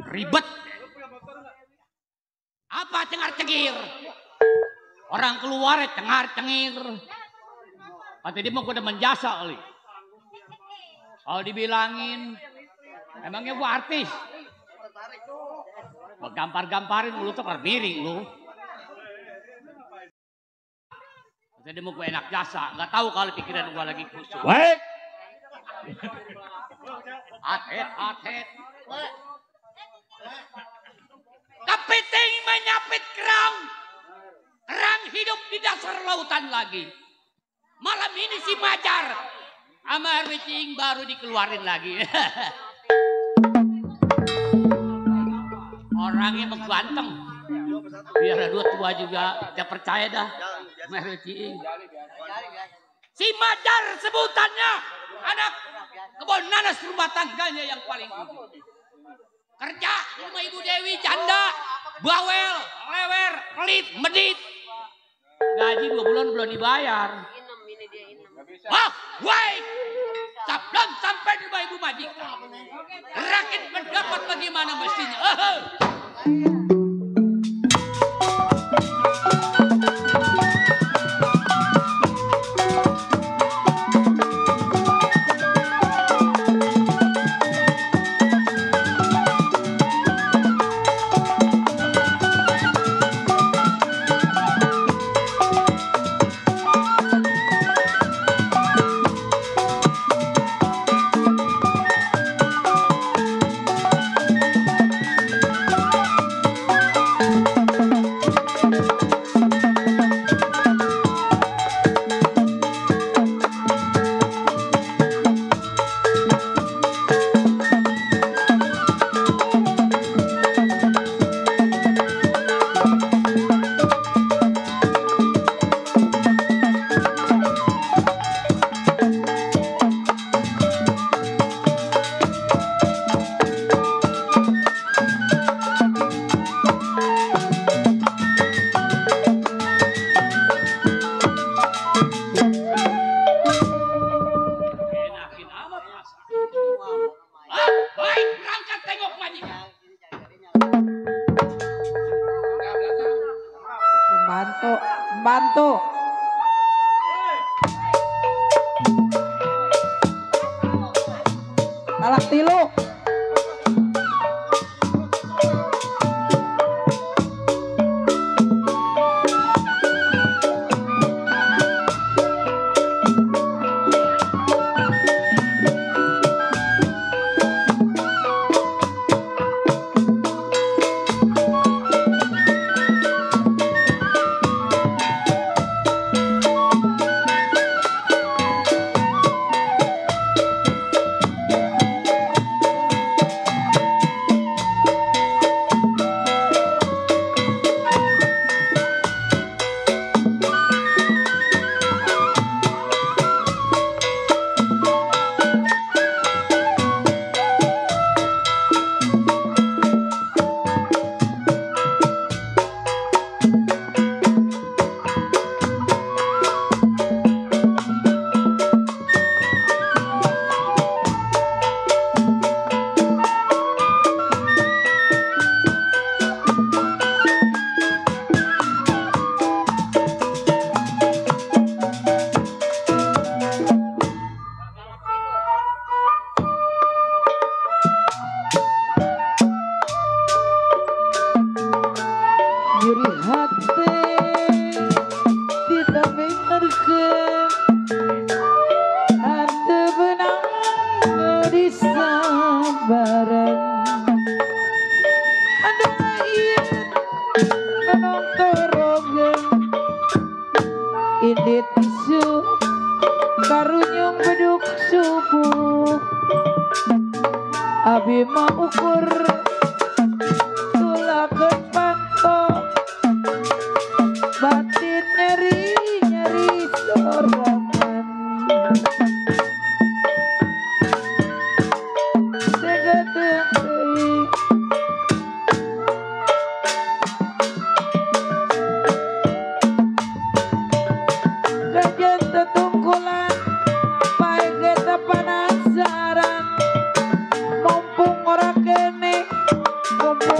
Ribet. Apa cengar-cengir? Orang keluar cengar-cengir. Kata dia mau gue demen jasa kali. Kalau dibilangin, emangnya gue artis? Gampar-gamparin lu tuh miring lu. Kata dia mau gue enak jasa. Gak tahu kali pikiran gue lagi kusut. Baik. Atet. Kepiting menyapit kerang. Kerang hidup di dasar lautan lagi. Malam ini si Majar sama RW Cing baru dikeluarin lagi. Orangnya mengganteng. Biar dua tua juga tidak percaya dah. RW Cing. Si Majar sebutannya anak kebun nanas rumah tangganya yang paling ujung. Kerja rumah Ibu Dewi janda, bawel, lewer, pelit, medit. Gaji 2 bulan belum dibayar. Wah, baik. Sebelum sampai di rumah Ibu majikan. Rakit pendapat bagaimana mestinya. Bantu. Alat tilu.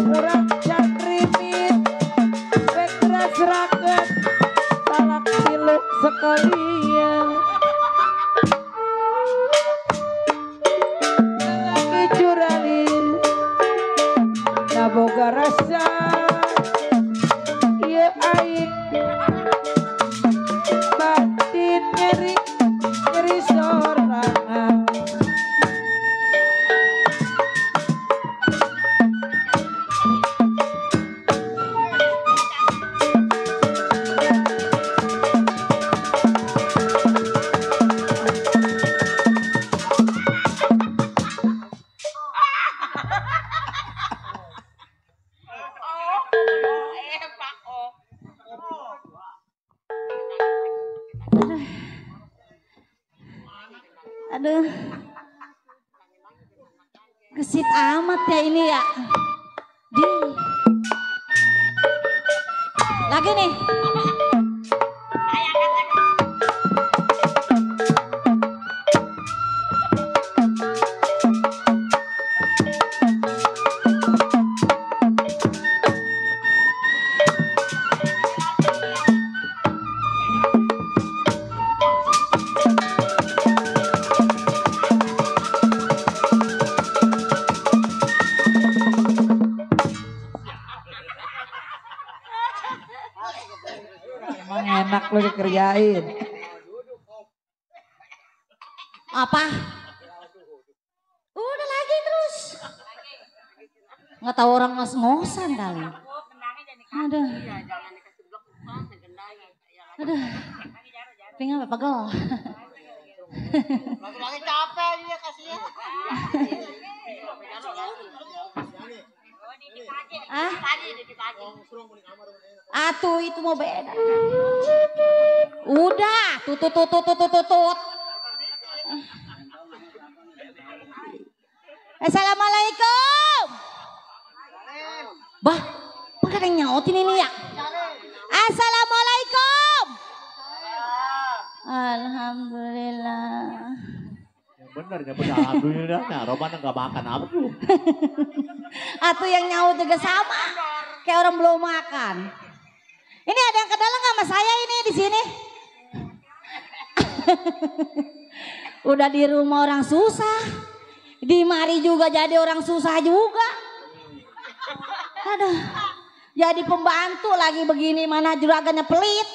Orang cakrimit, bekeras raket. Aduh. Gesit amat ya ini ya. Ding. Lagi nih. Emang enak lo dikerjain. Apa? Udah lagi terus. Nggak tahu orang ngos-ngosan kali. Aduh. Aduh. Pengen apa pegel? Lagi capek dia kasihan. Ah? Atuh itu mau beda. Udah, tutut. Assalamualaikum. Bah, bukan yang nyautin ini ya. Assalamualaikum. Alhamdulillah. Bener alhamdulillah. Nah, Roman nggak makan apa tuh? Atuh yang nyaut juga sama. Kayak orang belum makan. Ini ada yang kedalang sama saya ini di sini. Udah di rumah orang susah. Di mari juga jadi orang susah juga. Aduh. Jadi pembantu lagi begini, mana juragannya pelit.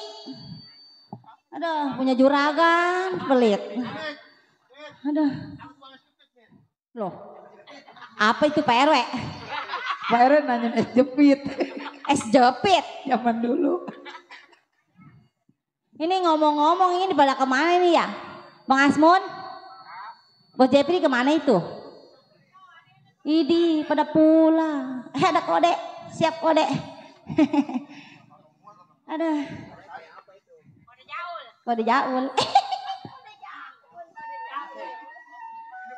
Aduh, punya juragan pelit. Aduh. Loh. Apa itu Pak RW? Pak RW nanya es jepit. Es jepit? Zaman dulu. Ini ngomong-ngomong ini pada kemana ini ya? Bang Asmun? Bos Jepri kemana itu? Idi pada pulang. Ada kode. Siap kode. Aduh. Kode jaul.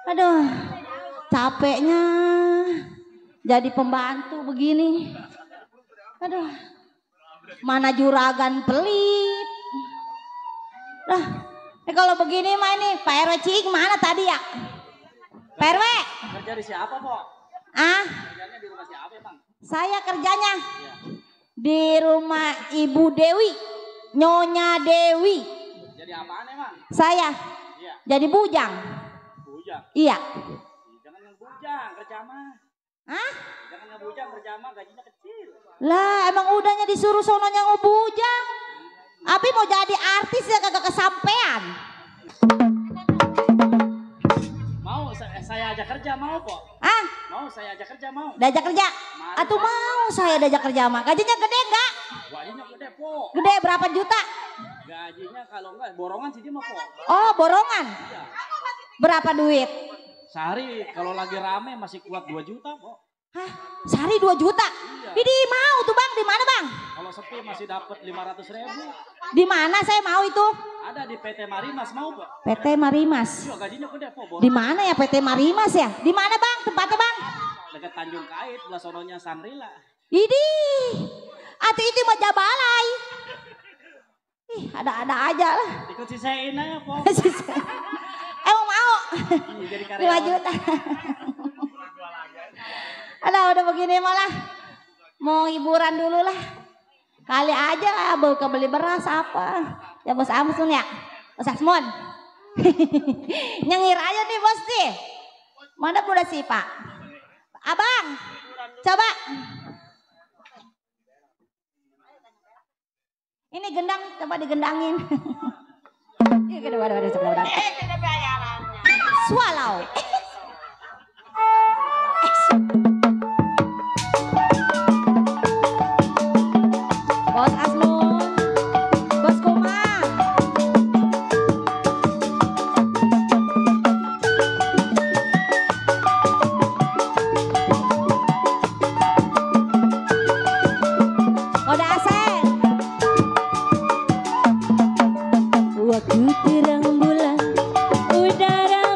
Aduh. Capeknya jadi pembantu begini. Aduh. Mana juragan pelit. Dah. Kalau begini mah ini Pak RW Cing mana tadi ya? Pak RW. Kerja di siapa, Pok? Ah? Kerjanya di rumah siapa, Bang? Saya kerjanya di rumah Ibu Dewi, Nyonya Dewi. Jadi apaan emang? Saya. Iya. Jadi bujang. Bujang? Iya. Jangan yang bujang, kerja mah. Hah? Jangan yang bujang, kerja mah gajinya kecil. Lah emang udahnya disuruh sononya ngebujang. Abi mau jadi artis ya kagak kesampean. Mau saya ajak kerja mau, Pok? Ah? Mau saya ajak kerja mau? Diajak kerja? Atau mau saya diajak kerja mah? Gajinya gede enggak? Gajinya gede, Pok. Gede berapa juta? Gajinya kalau enggak borongan sih dia mah, Pok. Oh, borongan. Iya. Berapa duit? Sehari kalau lagi rame masih kuat 2 juta, Pok. Hah? Sehari 2 juta? Iya. Ini mau tuh Bang, di mana Bang? Kalau sepi masih dapat 500.000. Di mana saya mau itu? Ada di PT Marimas mau, Pak. PT Marimas. Iya, gajinya gede, Pok. Di mana ya PT Marimas ya? Di mana Bang? Tempatnya Bang? Dekat Tanjung Kait, belah sononya Sangrila. Idih. Atau itu mah Jabalai. Ih, ada-ada aja lah. Ikut sisain aja, Pok. Emang mau? Iya, jadi 5 karyawan. juta. Udah begini malah. Mau hiburan dulu lah. Kali aja lah bawa beli beras apa. Ya Bos Asmun ya. Bos Asmun. Nyengir aja nih Bos nih. Mana udah sih Pak? Abang. Coba. Ini gendang coba digendangin. Swallow. Bos Asmun, Bos Kumar. Udah asal. Waktu terang bulan, udara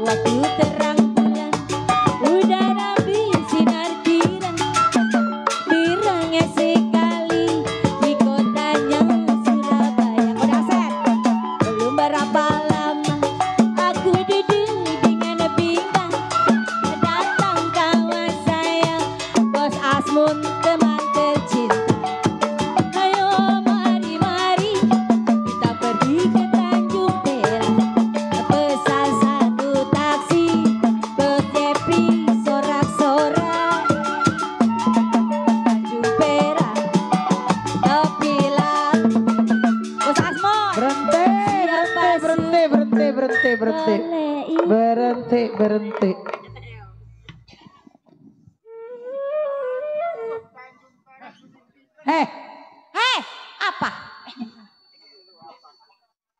waktu terang bulan, udara bersinar girang, terangnya sekali di kotanya Surabaya. Udah set, belum berapa lama aku duduk dengan bimbang, datang kawan saya, Bos Asmun teman tercinta. Ayo mari kita pergi ke Tanjung Perak, pesan satu taksi, Bos Jepri sorak-sorak. Tanjung Perak tepilah Bos Asmun. Berhenti. Hei, apa?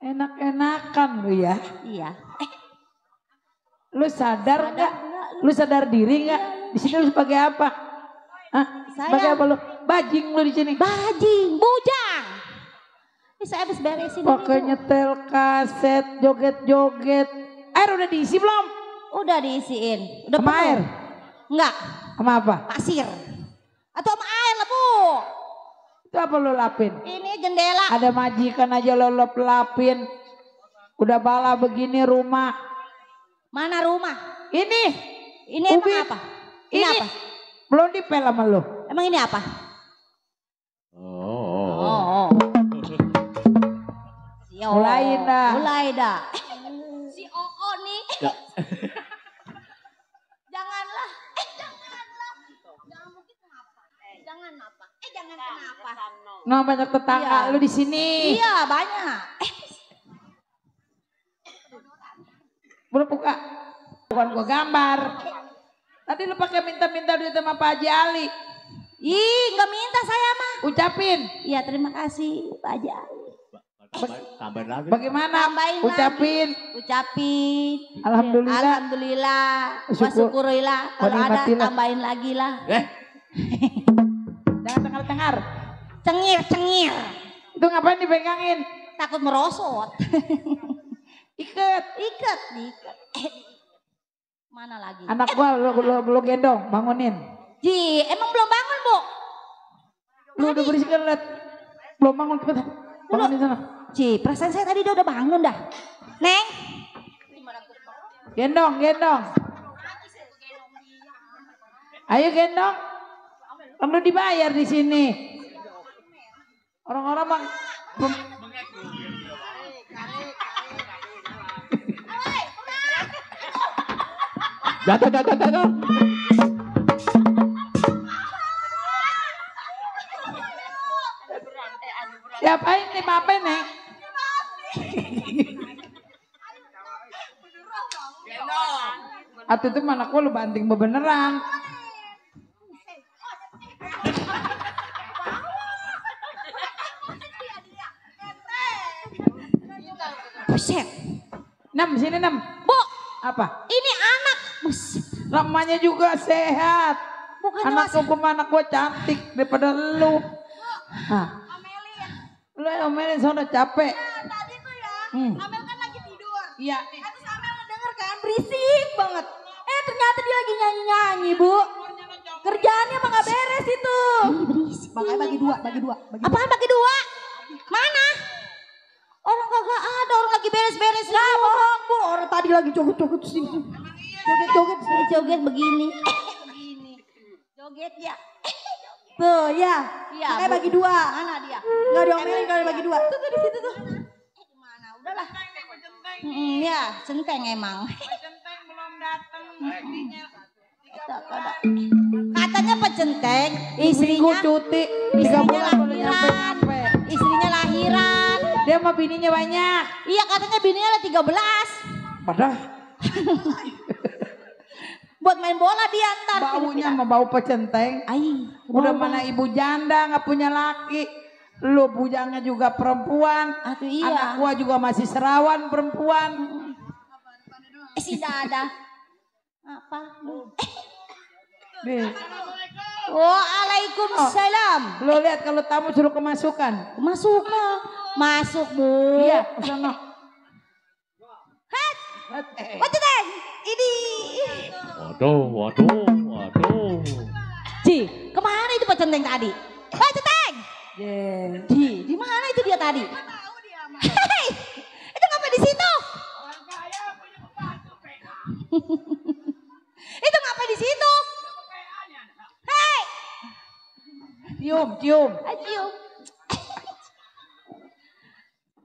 Enak-enakan lu ya. Iya. Lu sadar nggak? Lu sadar diri nggak? Di sini lu sebagai apa? Hah? Sebagai apa lu? Bajing lu di sini. Bajing, bujang. Ini saya habis beresin. Pakai nyetel kaset, joget-joget. Air udah diisi belum? Udah diisiin. Udah sama penuh. air? Enggak. Sama apa? Pasir. Atau sama air lah, Bu. Itu apa lu lapin? Ini jendela. Ada majikan aja lo lapin. Udah bala begini rumah. Mana rumah? Ini. Ini emang apa? Ini apa? Belum dipel sama lu. Emang ini apa? Oh. Ya Mulai dah. Mulai dah. Si Oo nih. Janganlah. Janganlah. Jangan mungkin kenapa? Jangan apa? Jangan kenapa? Nah, banyak tetangga lu di sini. Iya, banyak. Belum buka. Bukan gua gambar. Tadi lu pakai minta-minta duit sama Pak Haji Ali. Ih, nggak minta saya mah. Ucapin. Iya, terima kasih Pak Haji Ali. Tambahin lagi. Bagaimana? Tambahin Ucapin. lagi. Ucapin. Alhamdulillah. Alhamdulillah. Syukur. Wasyukurilah. Kalau ada Wanikmatillah. tambahin lagi lah. Jangan tengar-tengar. Cengir. Itu ngapain dipegangin? Takut merosot. Ikat. Mana lagi? Anak gua lu gendong, bangunin. Ji, emang belum bangun, Bu? Lu udah berisik lihat. Belum bangun cepetan. Bangun di sana. Ji, perasaan saya tadi udah bangun dah. Neng. Gendong. Ayo gendong. Kan lu dibayar di sini. Orang-orang bang. Jatuh. Siapain nih apa nih? Atuh itu mana gua lu banting beneran. Buset. 6 sini 6. Bu. Apa? Ini anak. Buset. Namanya juga sehat. Bukannya Anak gua cantik daripada lu. Hah. Lu omelin sono capek. Tadi tuh ya, Amel kan lagi tidur. Iya. Terus Amel ngedenger kan berisik banget. Ternyata dia lagi nyanyi-nyanyi, Bu. Kerjaannya mah gak beres itu. Berisik. Makanya bagi dua. Apaan bagi dua? Mana? Orang kagak ada, orang lagi beres-beres. Nah, bohong, Bu. Orang tadi lagi joget-joget sini. Joget begini. Joget ya. Tuh ya. Iya. Makanya bagi dua. Mana dia? Nggak diomelin kalau bagi dua. Tuh di situ tuh. Mana? Udahlah. Ya, centeng emang. Centeng belum datang. Katanya pecenteng, Minggu istrinya cuti. 3 istrinya bulan baru lahiran. nyampe. Istrinya lahiran. Dia sama bininya banyak. Iya, katanya bininya ada 13. Padahal Buat main bola dia ntar. baunya sama bau pecenteng. Udah mana ibu janda nggak punya laki. Lu bujangnya juga perempuan. Iya. Anak gua juga masih serawan perempuan. Si Dada. Apa? Nih. Waalaikumsalam. Lu lihat kalau tamu suruh kemasukan. Masuk, Bu. Iya, sana. Ceteng, ini. Waduh. Ci, kemana itu Pak Centeng tadi? Pak Centeng. Di mana itu dia tadi? Hei, itu ngapain di situ? Itu ngapain di situ? Hei. Cium. Cium.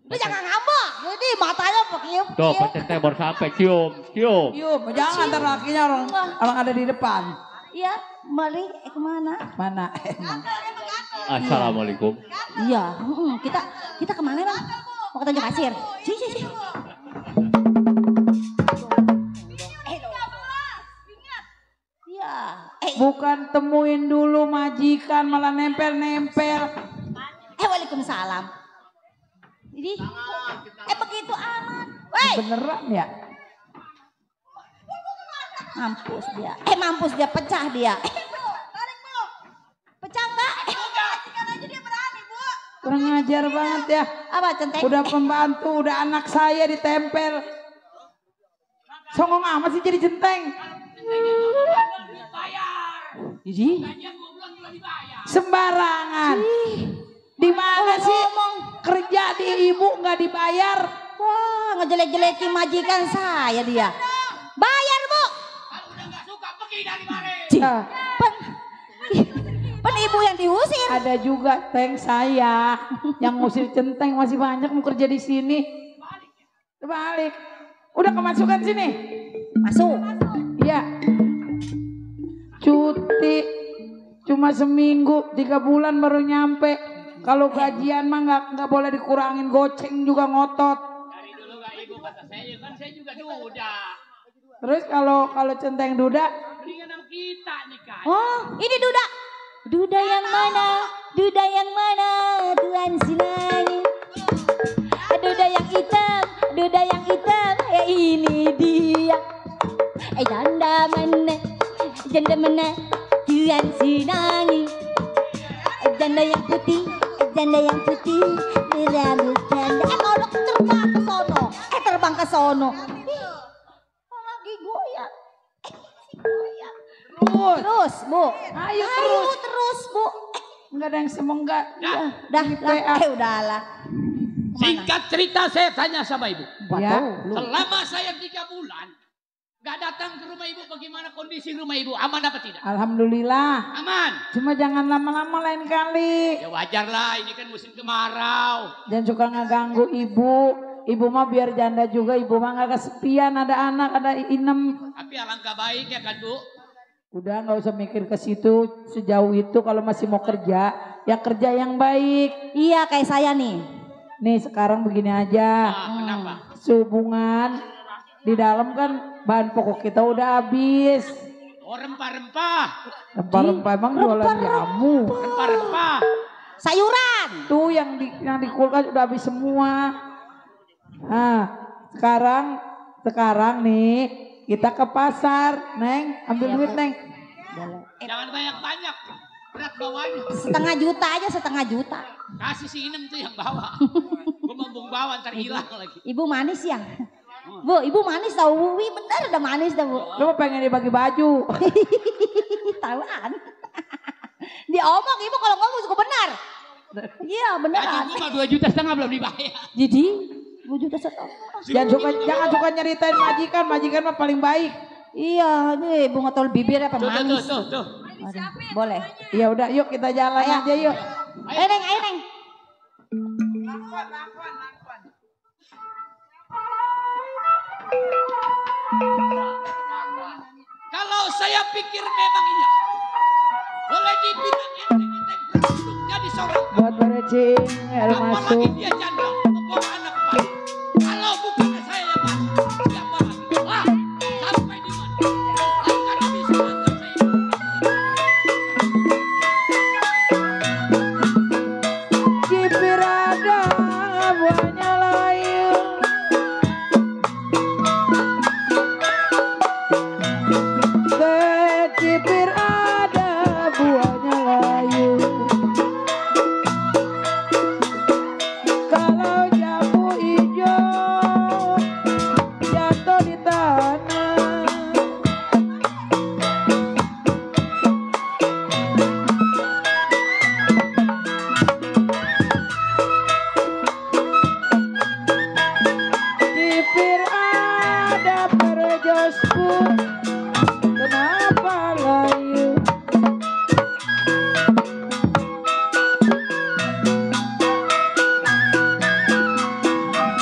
Lu jangan ngambek. Jadi matanya pakai. Tuh, Pak Centeng baru sampai cium. Jangan ntar lakinya orang ada di depan. Iya, Mali, kemana? Mana? Assalamualaikum. Iya, kita kemana bang? Mau ke Tanjung Pasir. Si. Iya. Bukan temuin dulu majikan malah nempel. Waalaikumsalam. Jadi, begitu amat. Woi. Beneran ya? Mampus dia, pecah dia. Pecah enggak? Kurang ajar banget ya. Apa Centeng? Udah pembantu, udah anak saya ditempel. Songong amat sih jadi Centeng. Jadi? Sembarangan. Di mana sih kerja di ibu nggak dibayar? Wah, ngejelek-jelekin majikan saya dia. Bayar bu. Pen ibu yang diusir. Ada juga Teng saya yang ngusir Centeng, masih banyak mau kerja di sini. Balik. Udah kemasukan sini. Masuk. Iya. Cuti cuma seminggu, 3 bulan baru nyampe. Kalau gajian mah nggak boleh dikurangin, goceng juga ngotot. Dari dulu gak ibu kata saya kan saya juga duda. Terus kalau Centeng duda? Mendingan sama kita nih kan. Oh, ini duda. Duda yang mana? Duda yang mana? Tuhan Sinani. Duda yang hitam. Ya ini dia. Janda mana? Tuhan Sinani. Janda yang putih. Berambut janda. Ngolok terbang ke sono. Lagi goyang. Terus, Bu. Ayo terus, Bu. Enggak ada yang semoga. Udahlah. Singkat cerita saya tanya sama ibu. Ya. Selama saya 3 bulan gak datang ke rumah ibu, bagaimana kondisi rumah ibu? Aman apa tidak? Alhamdulillah. Aman. Cuma jangan lama-lama lain kali. Ya wajar lah, ini kan musim kemarau. Jangan suka ngeganggu ibu. Ibu mah biar janda juga, ibu mah gak kesepian, ada anak, ada inem. Tapi alangkah baik ya kan Bu? Udah gak usah mikir ke situ sejauh itu. Kalau masih mau kerja, ya kerja yang baik. Iya kayak saya nih. Nih sekarang begini aja. Kenapa? Sehubungan di dalam kan bahan pokok kita udah habis. Oh rempah-rempah. Rempah-rempah emang jualan jamu. Rempah-rempah. Sayuran. Tuh yang di kulkas udah habis semua. Nah sekarang nih kita ke pasar, Neng, ambil duit Neng. Jangan banyak-banyak, berat bawanya. 500.000 aja. Kasih si Inem tuh yang bawa. Gue mau bawa ntar hilang lagi. Ibu manis ya? Bu, ibu manis tau. Bener udah manis dah Bu. Lu pengen dibagi baju. Tahuan. Diomong ibu kalau ngomong suka benar. Iya beneran. Gaji gue 2,5 juta belum dibayar. Jadi 2,5 juta. Jangan suka nyeritain majikan mah paling baik. Iya, nih bunga tol bibir apa manis. Tuh. Boleh. Ya udah yuk kita jalan aja yuk. Ayo Neng. Kalau saya pikir memang iya, boleh dibilang enteng produk jadi seorang. Buat berecing air masuk. Apalagi dia janda, membawa anak empat. Kalau bukan saya yang masuk, siapa lagi? Wah, sampai di mana? Akan habis menganggap saya. Cipir ada buahnya layu. Cipir ada buahnya layu. Kalau jambu hijau jatuh Josku, kenapa layu?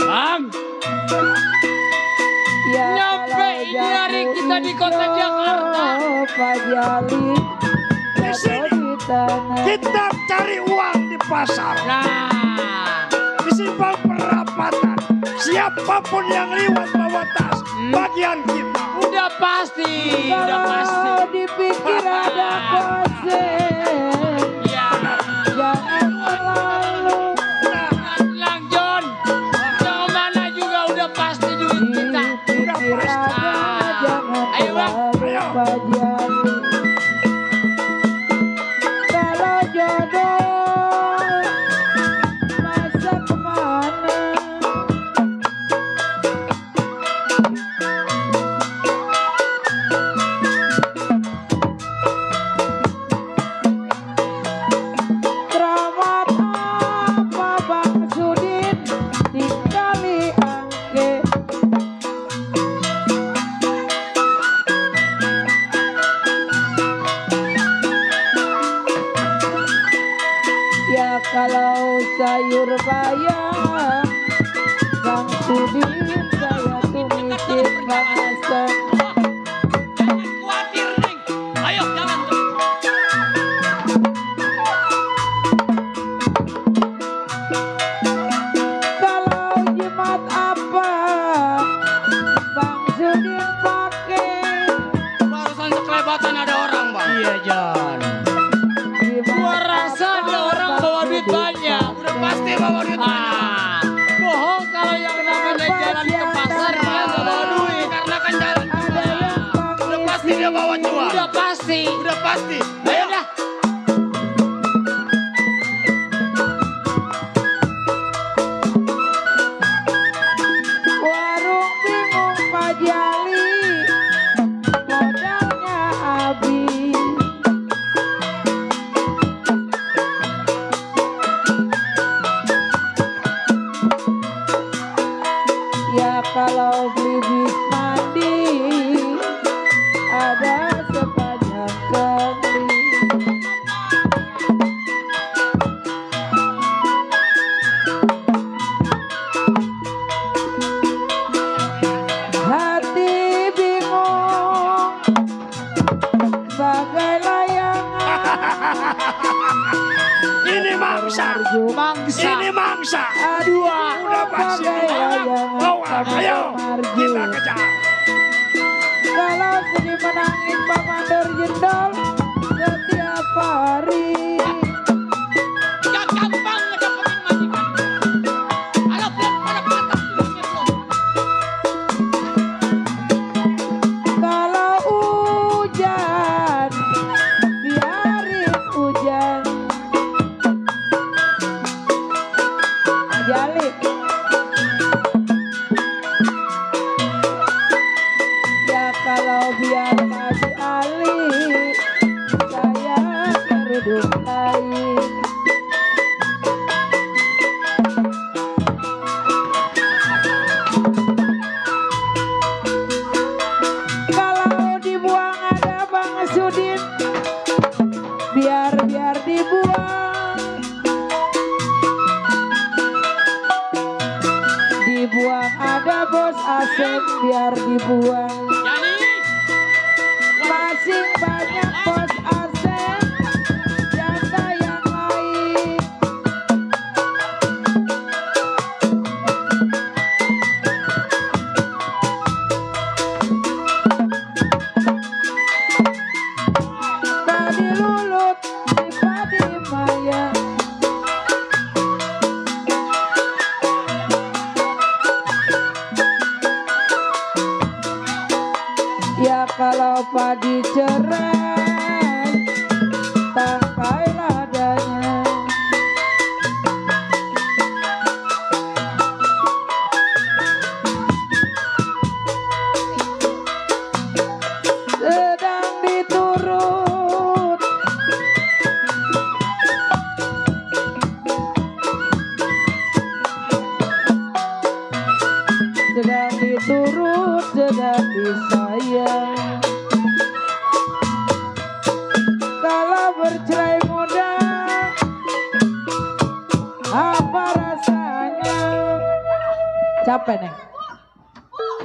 Bang, ya, nyampe ini hari kita di kota Jakarta. Pak Jali, di sini kita cari uang di pasar. Nah, di simpang perapatan. Siapapun yang lewat bawa tas, bagian kita. Udah pasti, udah pasti. Kalau dipikir ada konsen, Ya, jangan terlalu. Lang John, yang mana juga udah pasti duit kita. Udah pasti. Jangan Ayo bang, terlalu Pak Jali. Kalau jodoh, masa kemana? Keramat apa Bang Sudin tinggali angke. Ya kalau sayur bayam Bang Sudin saya tumisin bangsa. jangan khawatir Neng. Ayo jangan. Kalau jimat apa Bang Sudin pakai? Barusan sekelebatan ada orang bang. Iya John. Gua rasa ada orang bawa duit banyak. Udah pasti bawa duit banyak. Bohong kalau yang namanya jalan ke pasar dia nggak bawa duit karena kan jalan ke pasar. Udah pasti dia bawa cuan. Udah pasti. Udah pasti. Ayo dah. Warung bingung Pak Jali, modalnya habis. Ya kalau beli bis mandi, ada sepanjang kali. Hati bingung bagai layangan. Ini mangsa. Mangsa. Ini mangsa. Dua Udah pasti. bagai layangan. Bawa, ayo. Kita kejar. Kalau sedih menangis Pak Mandor jendol setiap hari. Gak gampang ngedapetin majikan. Ayo belum pada patah duitnya belum. Kalau hujan biarin hujan. Jali. Ya kalau biar Haji Ali saya kerudung lain. Kalau dibuang ada Bang Sudin, biar dibuang. Dibuang ada Bos Asep, biar dibuang. Masih banyak Bos Asep, janda yang lain. Tadi lulut di padi maya. Ya kalau padi cerai, tangkai ladanya. Sedang diturut, sedang diturut, sedang sayang. Kalau bercerai muda, apa rasanya? Capek Neng.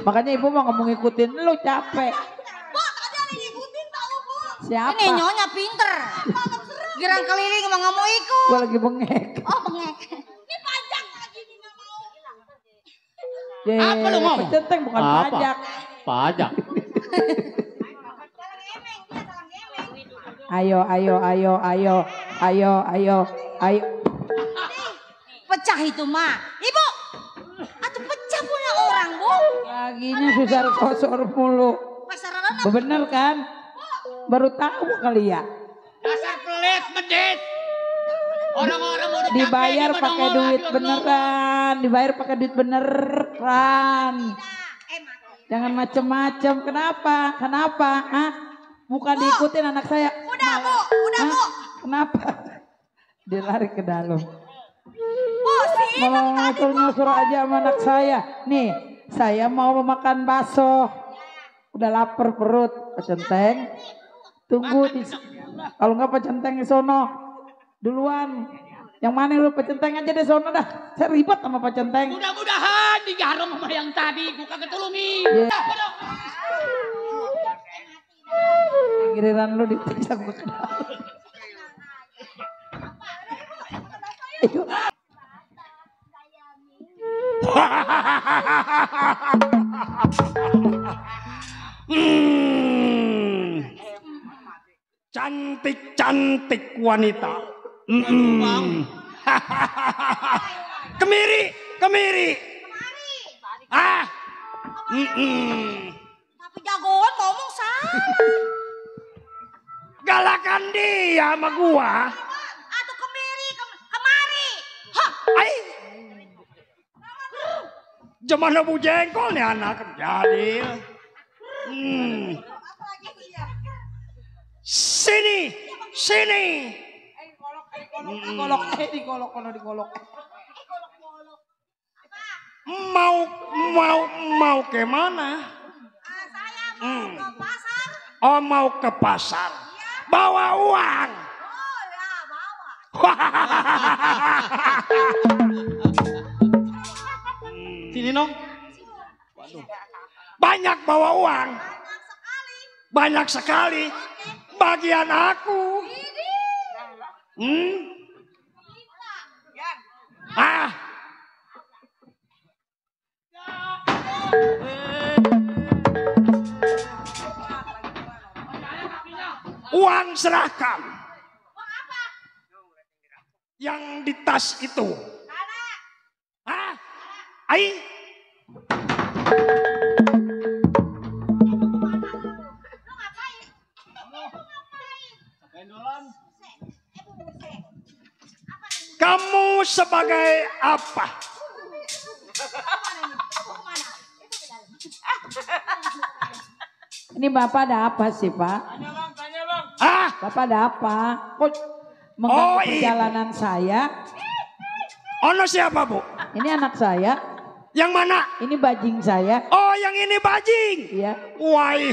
Makanya ibu mau ngomong ngikutin lu capek. Siapa? Ini nyonya pinter. Girang keliling emang gak mau ikut. Gue lagi bengek. Oh bengek. Ini pajak lagi nih gak mau. Apa lu ngomong? Pecenteng bukan Apa? pajak. Pajak. Ayo. Pecah itu mah. Ibu. Atau pecah punya orang bu. Laginya susah kosor mulu. Bener kan? Baru tahu kali ya. Dasar pelit medit. Orang-orang udah Dibayar pakai duit beneran. Dibayar pakai duit beneran. Jangan macem-macem. Kenapa? Hah? Bukan diikutin anak saya. Udah bu. Kenapa? Dia lari ke dalam. sih? Mau nyosor aja sama anak saya. Nih, saya mau makan bakso. Udah lapar perut, Pak Centeng. Tunggu di, kalau enggak Pak Centeng di sono. Duluan. Yang mana lu Pak Centeng aja di sono dah. Saya ribet sama Pak Centeng. Mudah-mudahan digarong sama yang tadi gua kagak tulungi. Giliran lu diperiksa gua kenal. Cantik-cantik wanita. Kemiri. Ah. Tapi jagoan ngomong salah. Galakan dia sama gua. Atau kemari. Hah. Ai. Zaman Bu Jengkol nih anak jadi. Sini. Digolok. Mau ke mana? Saya mau ke pasar. Oh, mau ke pasar. Bawa uang. Oh ya, bawa. Sini nong. Banyak bawa uang. Banyak sekali. Bagian aku. Ah. Uang serahkan. Yang di tas itu. Ah. Ai. Kamu sebagai apa? Ini Bapak ada apa sih Pak? Tanya bang. Bapak ada apa? Kok mengganggu perjalanan saya? Ono siapa Bu? Ini anak saya. Yang mana? Ini bajing saya. Oh yang ini bajing? Iya. Wai.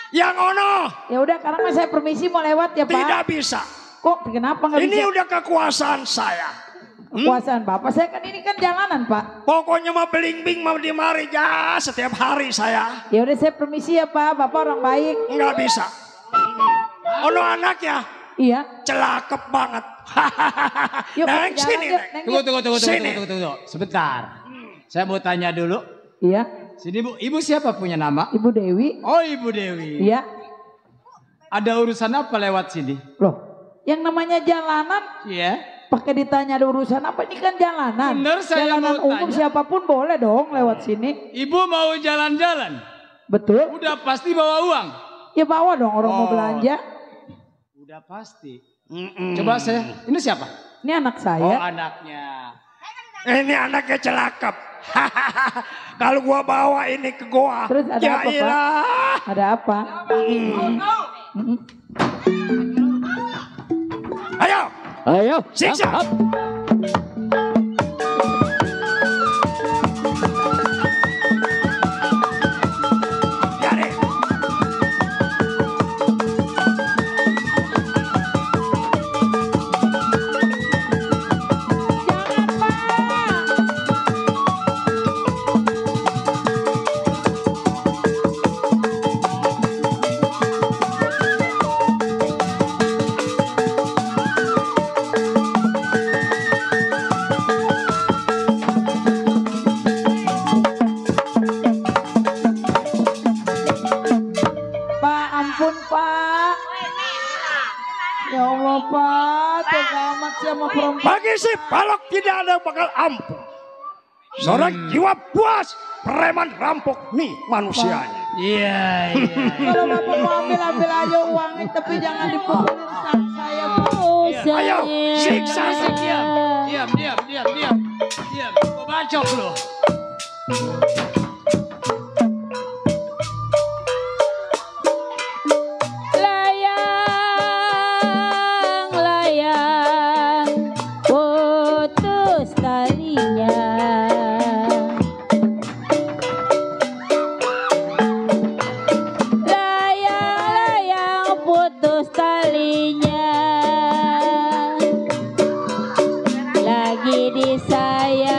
Yang ono? Ya udah sekarang saya permisi mau lewat ya Pak. Tidak bisa. Kok kenapa nggak bisa? Ini udah kekuasaan saya. Kekuasaan Bapak, saya kan ini kan jalanan Pak. Pokoknya mah beling-bing mau dimari ya setiap hari saya. Ya udah saya permisi ya Pak, Bapak orang baik. Nggak bisa. Ono anaknya? Iya. Celakep banget. Yuk, Neng sini. Tunggu. Sebentar. Saya mau tanya dulu. Iya. Sini Bu, Ibu siapa punya nama? Ibu Dewi. Oh Ibu Dewi. Iya. Ada urusan apa lewat sini? Loh, yang namanya jalanan. Iya. Pakai ditanya ada urusan apa, ini kan jalanan. Bener saya jalanan mau umum tanya. siapapun boleh dong lewat sini. Ibu mau jalan-jalan? Betul. Udah pasti bawa uang? Ya bawa dong orang mau belanja. Udah pasti. Coba saya, ini siapa? Ini anak Oh saya. anaknya. Ini anaknya celakep. Kalau gua bawa ini ke goa. Terus ada ya apa Pak? ilah. Ada apa? Ayo. Siksa. sama perempuan. Bagi si balok tidak ada yang bakal ampun. Seorang jiwa puas, preman rampok nih manusianya. Iya. Kalau bapak mau ambil aja uangnya, tapi jangan dipukulin sama saya. Ayo, siksa. Diam. Kau bacok lu. Layang, putus talinya. Layang, putus talinya. Lagi disayang,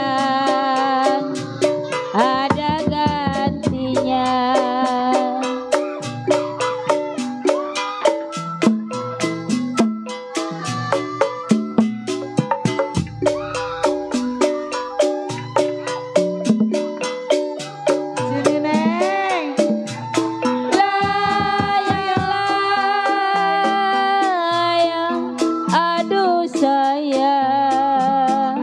ada gantinya. Sini Neng. Layang, aduh sayang.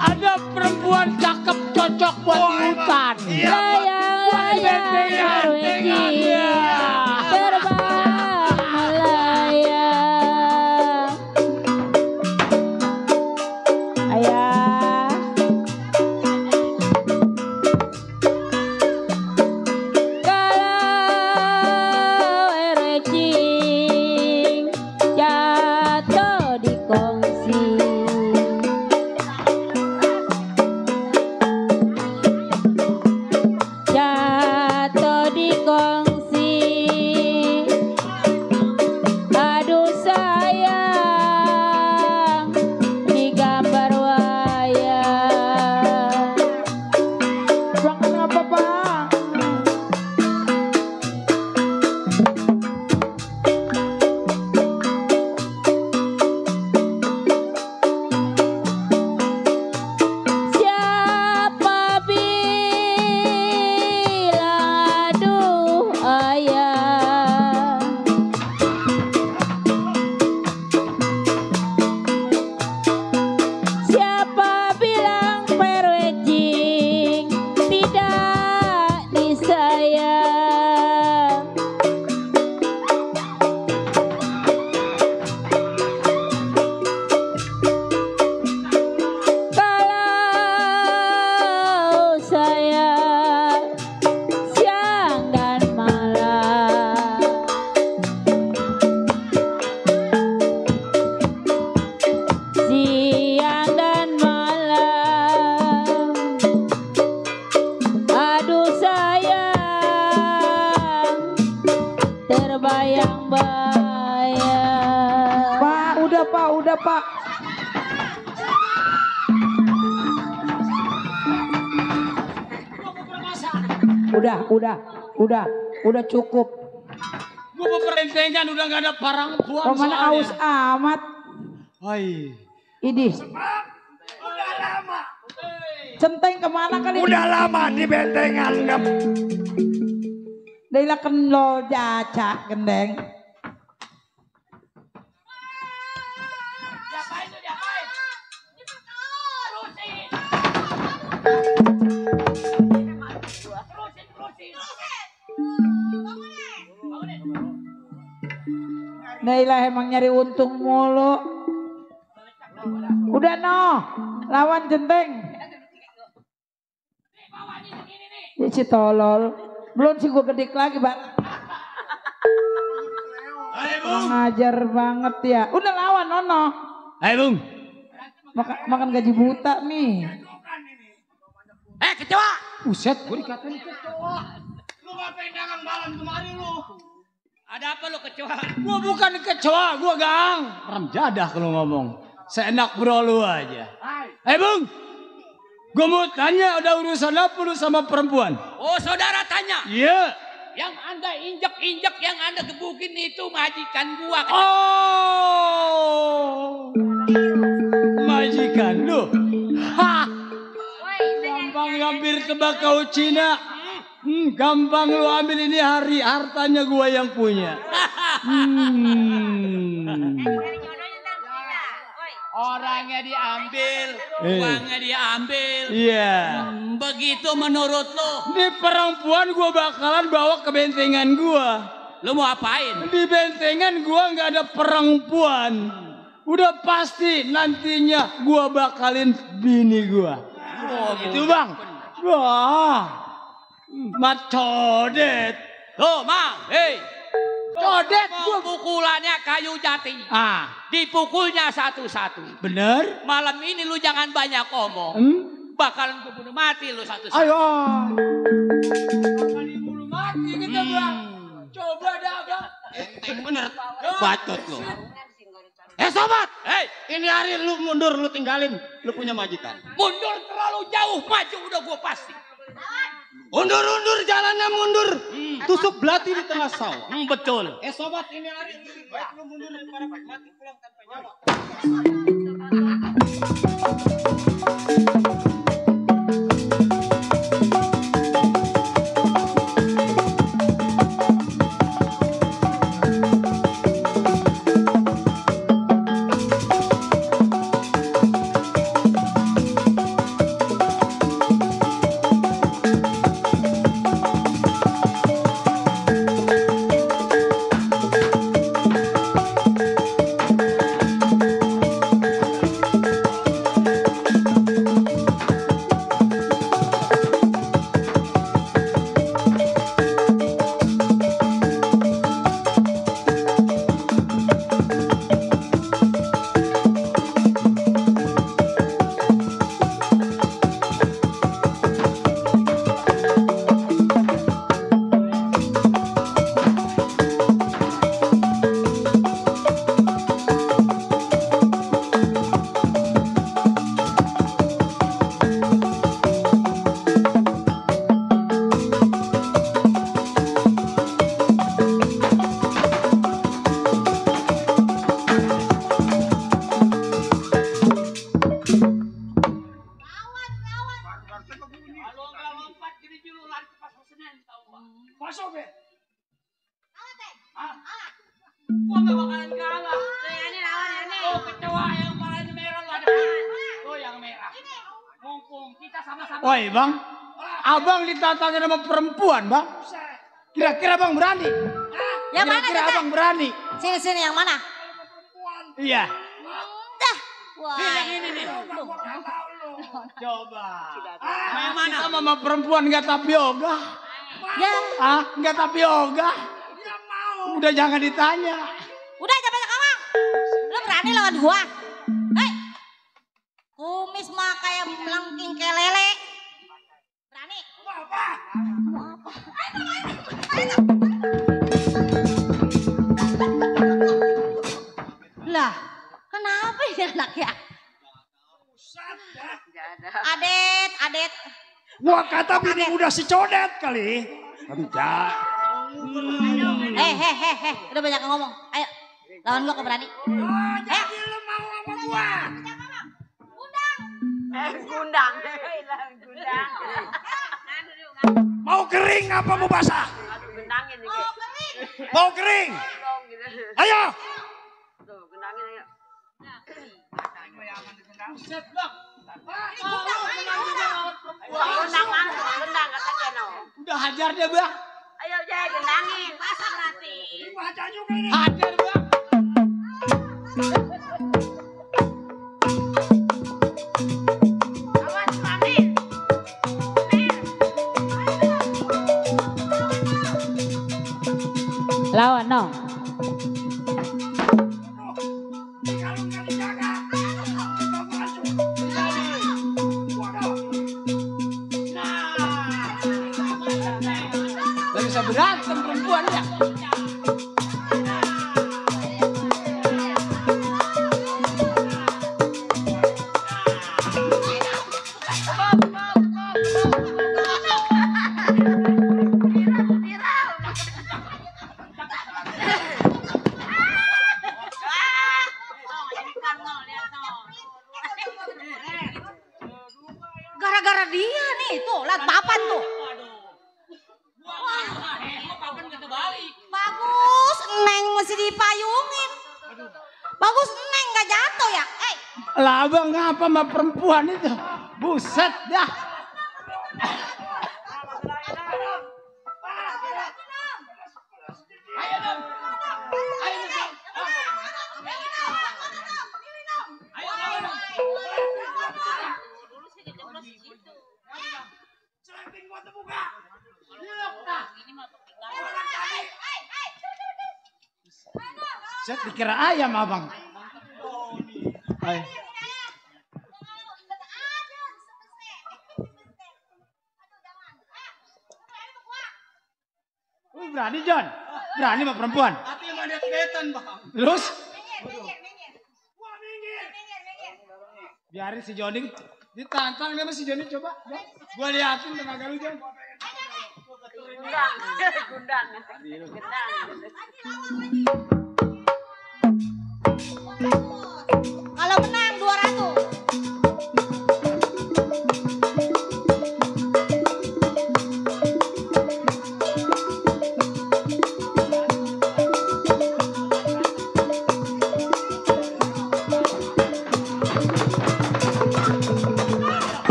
Ada perempuan cakep cocok buat di hutan. Layang, terbang melayang. Ayah. Kalau erecing jatuh di kongsi. Jatuh di kongsi. Aduh sayang, digambar wayang. Bang kenapa bang? Siapa bilang aduh ayah. Siapa bilang perwejing tidak disayang. Kalau saya siang dan malam, siang dan malam, aduh sayang, terbayang-bayang. Pak, udah pak. Udah cukup. Gua mau perentengan udah gak ada parang puan Romana aus amat. Hai. Idih. Centeng kemana kali? Udah lama di bentengan. Dahila kenlo jacak gendeng. Dahila emang nyari untung mulu. Udah no, lawan centeng. Ya si tolol. Belum sih gue gedik lagi bang. Ngajar banget ya. Udah lawan Nono. Ayo Bung. Makan gaji buta nih. Kecoa. Buset, gue dikatain kecoa. Lu ngapain dagang malam kemari lu? Ada apa lu kecoa? Gua bukan kecoa, gua gang. Ram jadah kalau ngomong. Seenak bro lu aja. Hei Bung. Gua mau tanya ada urusan apa lu sama perempuan? Oh saudara tanya? Iya. Yang anda injek-injek, yang anda gebukin itu majikan gua. Oh. Majikan lu. Hah. Gampang ngambil tembakau Cina. Gampang lu ambil ini hartanya gua yang punya. Orangnya diambil, uangnya diambil. Iya. Begitu menurut lo? Ini perempuan gua bakalan bawa ke bentengan gua. Lo mau apain? Di bentengan gua nggak ada perempuan. Udah pasti nantinya gua bakalin bini gua. Oh gitu bang. Wah, macodet. Tuh mang, hei. Codet gua. Pukulannya kayu jati. Ah. Dipukulnya satu-satu. Bener. Malam ini lu jangan banyak omong. Bakalan gue bunuh mati lu satu-satu. Ayo. Bakalan dibunuh mati kita bang. Coba dah bang. Enteng bener. Bacot lu. Sobat. Hei. Ini hari lu mundur, lu tinggalin. Lu punya majikan. Mundur terlalu jauh, maju udah gue pasti. Undur-undur jalannya mundur. Tusuk belati di tengah sawah. Betul. Sobat, ini hari lebih baik lu mundur daripada mati pulang tanpa nyawa. Masuk be. Gua gak bakalan kalah. Oh kecoa yang palanya merah lu ada. Oh yang merah. Mumpung kita sama-sama. Woi bang, abang ditantangin sama perempuan bang. Kira-kira abang berani? Yang mana Kira-kira kita? abang berani? Sini yang mana? Iya. Dah. Wah. Ini nih. Coba. Yang mana? Kita sama perempuan nggak tapioga. Ya. Nggak tapioga. Udah jangan ditanya. Udah jangan banyak ngomong. Lu berani lawan gua? Hei. Kumis mah kayak melengking kelele. Berani? Apa? Lah, kenapa ini anaknya? Adet. Gua kata bini udah si codet kali. Enggak. Udah banyak ngomong. Ayo, lawan gua kau berani. Jadi lu mau sama gua? Gundang. Mau kering apa mau basah? Gendangin nih. Mau kering? Ayo. Tuh, gendangin ayo. Buset bang. Gendang katanya no. Udah hajar dia bang. Ayo Jay, gendangin. Masa berarti? Hajar juga nih. Hajar bang. Awas Amin. Lawan no. Gak bisa berantem perempuan ya. Gara-gara dia nih, tuh, lihat papan tuh. Bagus, Neng mesti dipayungin. Bagus Neng gak jatuh ya? Lah abang ngapa sama perempuan itu? Buset dah. Saya dikira ayam abang. Berani John, berani sama perempuan. Tapi emang dia kelihatan bang. Terus? Biarin si Joni ditantang dia si Joni coba. Gua liatin tenaga lu John. Gundang. Kalau menang 200.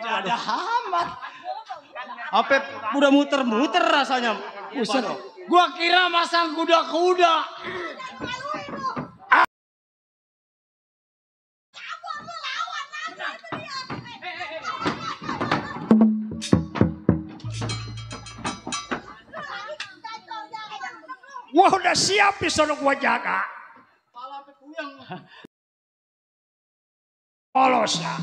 Ada amat. Apa udah muter-muter rasanya. Buset. Gua kira masang kuda-kuda. Wah udah siap di sono gua jaga. Polos ya.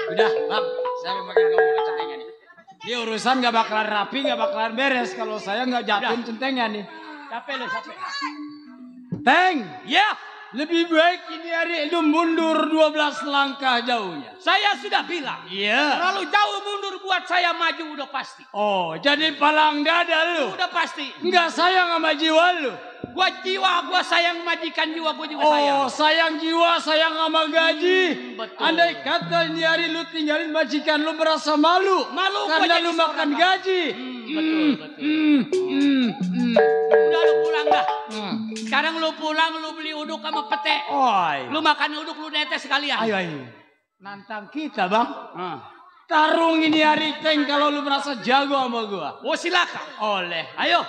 Udah bang, saya memegang kamu centengnya nih. Ini urusan gak bakalan rapi, gak bakalan beres kalau saya gak jatuhin centengnya nih. Capek lu, capek. Teng, ya. Lebih baik ini hari itu mundur 12 langkah jauhnya. Saya sudah bilang. Iya. Terlalu jauh mundur buat saya maju udah pasti. Oh, jadi palang dada lu. Udah pasti. Enggak sayang sama jiwa lu. Gua jiwa, gua sayang majikan jiwa, gua juga sayang. Oh, sayang jiwa, sayang sama gaji. Betul. Andai kata ini hari lu tinggalin majikan lu merasa malu. Malu karena lu makan gaji. Udah lu pulang dah. Sekarang lu pulang, lu beli uduk sama pete. Lu makan uduk, lu netes sekalian. Ayo. Nantang kita bang. Tarung ini hari Teng kalau lu merasa jago sama gua. Oh silakan. Oleh. Ayo.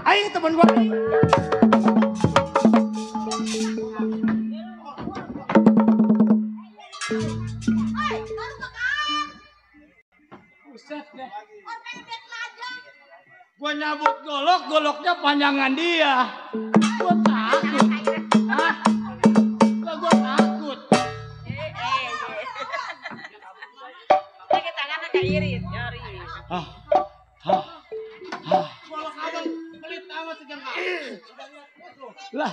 Aing teman gua. Gua nyabut golok, goloknya panjangan dia. Gua takut. Hah? Lah gua takut. Pakai tangannya kayak irit, nyari. Golok abang pelit amat sejarah. Lah.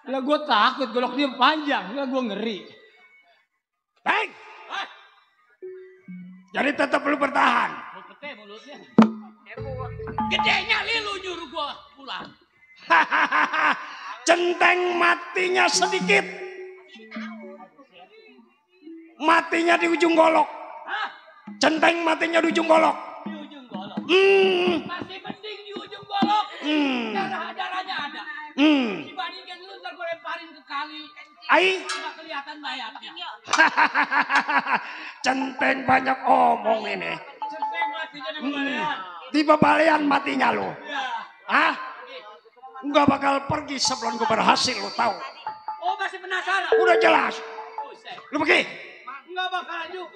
Lah gua takut golok dia panjang, lah gua ngeri. Teng. Jadi tetap perlu bertahan. Pete mulutnya. Gedenya lu nyuruh gua pulang. Centeng matinya sedikit. Matinya di ujung golok. Centeng matinya di ujung golok. Di ujung golok. Masih mending di ujung golok. Darahnya ada. Dibandingkan lu ntar gue lemparin ke kali. Ai. Nggak kelihatan mayatnya. Centeng banyak omong ini. Centeng matinya di bebalean. Di bebalean matinya lu. Ya. Hah? Nggak bakal pergi sebelum gue berhasil, lu tahu. Oh masih penasaran? Udah jelas. Lu pergi. Nggak bakalan juga.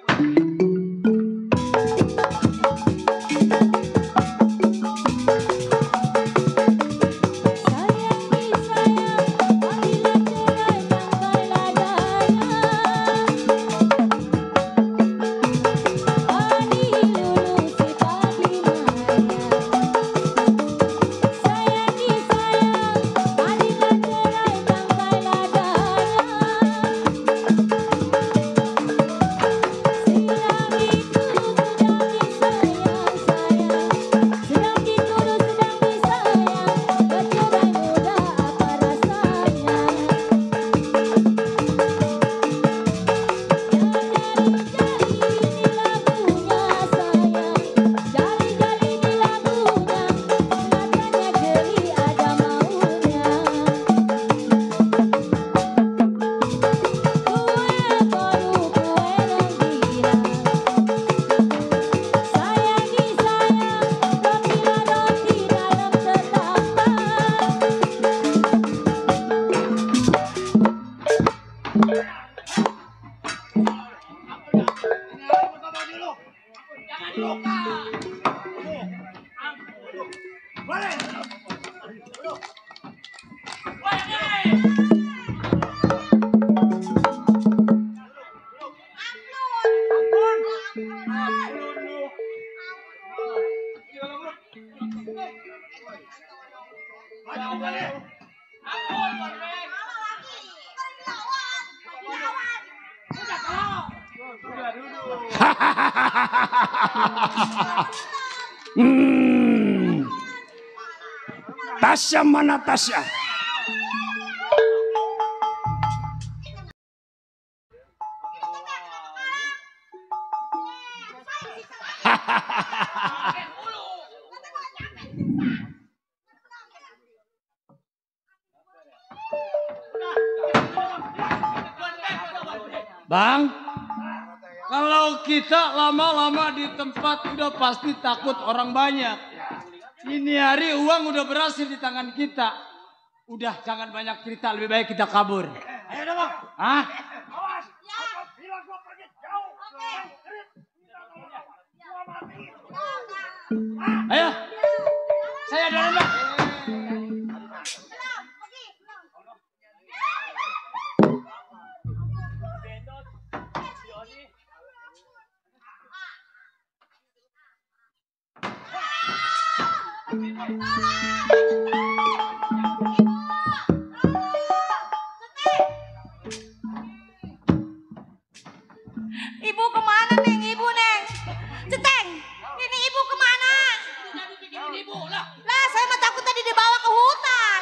Tasya mana Tasya? Bang, kalau kita lama-lama di tempat udah pasti takut orang banyak. Ini hari uang udah berhasil di tangan kita. Udah jangan banyak cerita, lebih baik kita kabur. Ayo dong, Bang. Hah? Awas, apabila gua pergi jauh. Ayo. Saya duluan, Bang. Ibu kemana Neng? Ibu Neng. Centeng, ini ibu kemana? Ibu lah. Lah saya mah takut tadi dibawa ke hutan.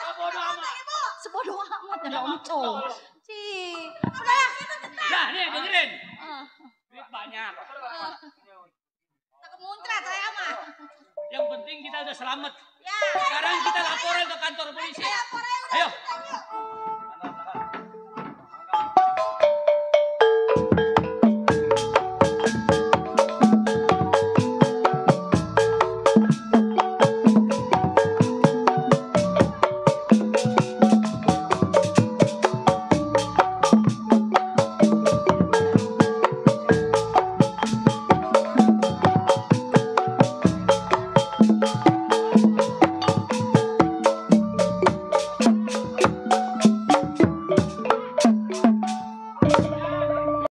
Sebodoh amat. Sebodoh amat ya oncom. Cih. Udahlah itu Centeng. Nah nih dengerin. Duit banyak. Takut muncrat saya mah. Yang penting kita udah selamat. Ya. Sekarang kita laporan ke kantor polisi. Ayo.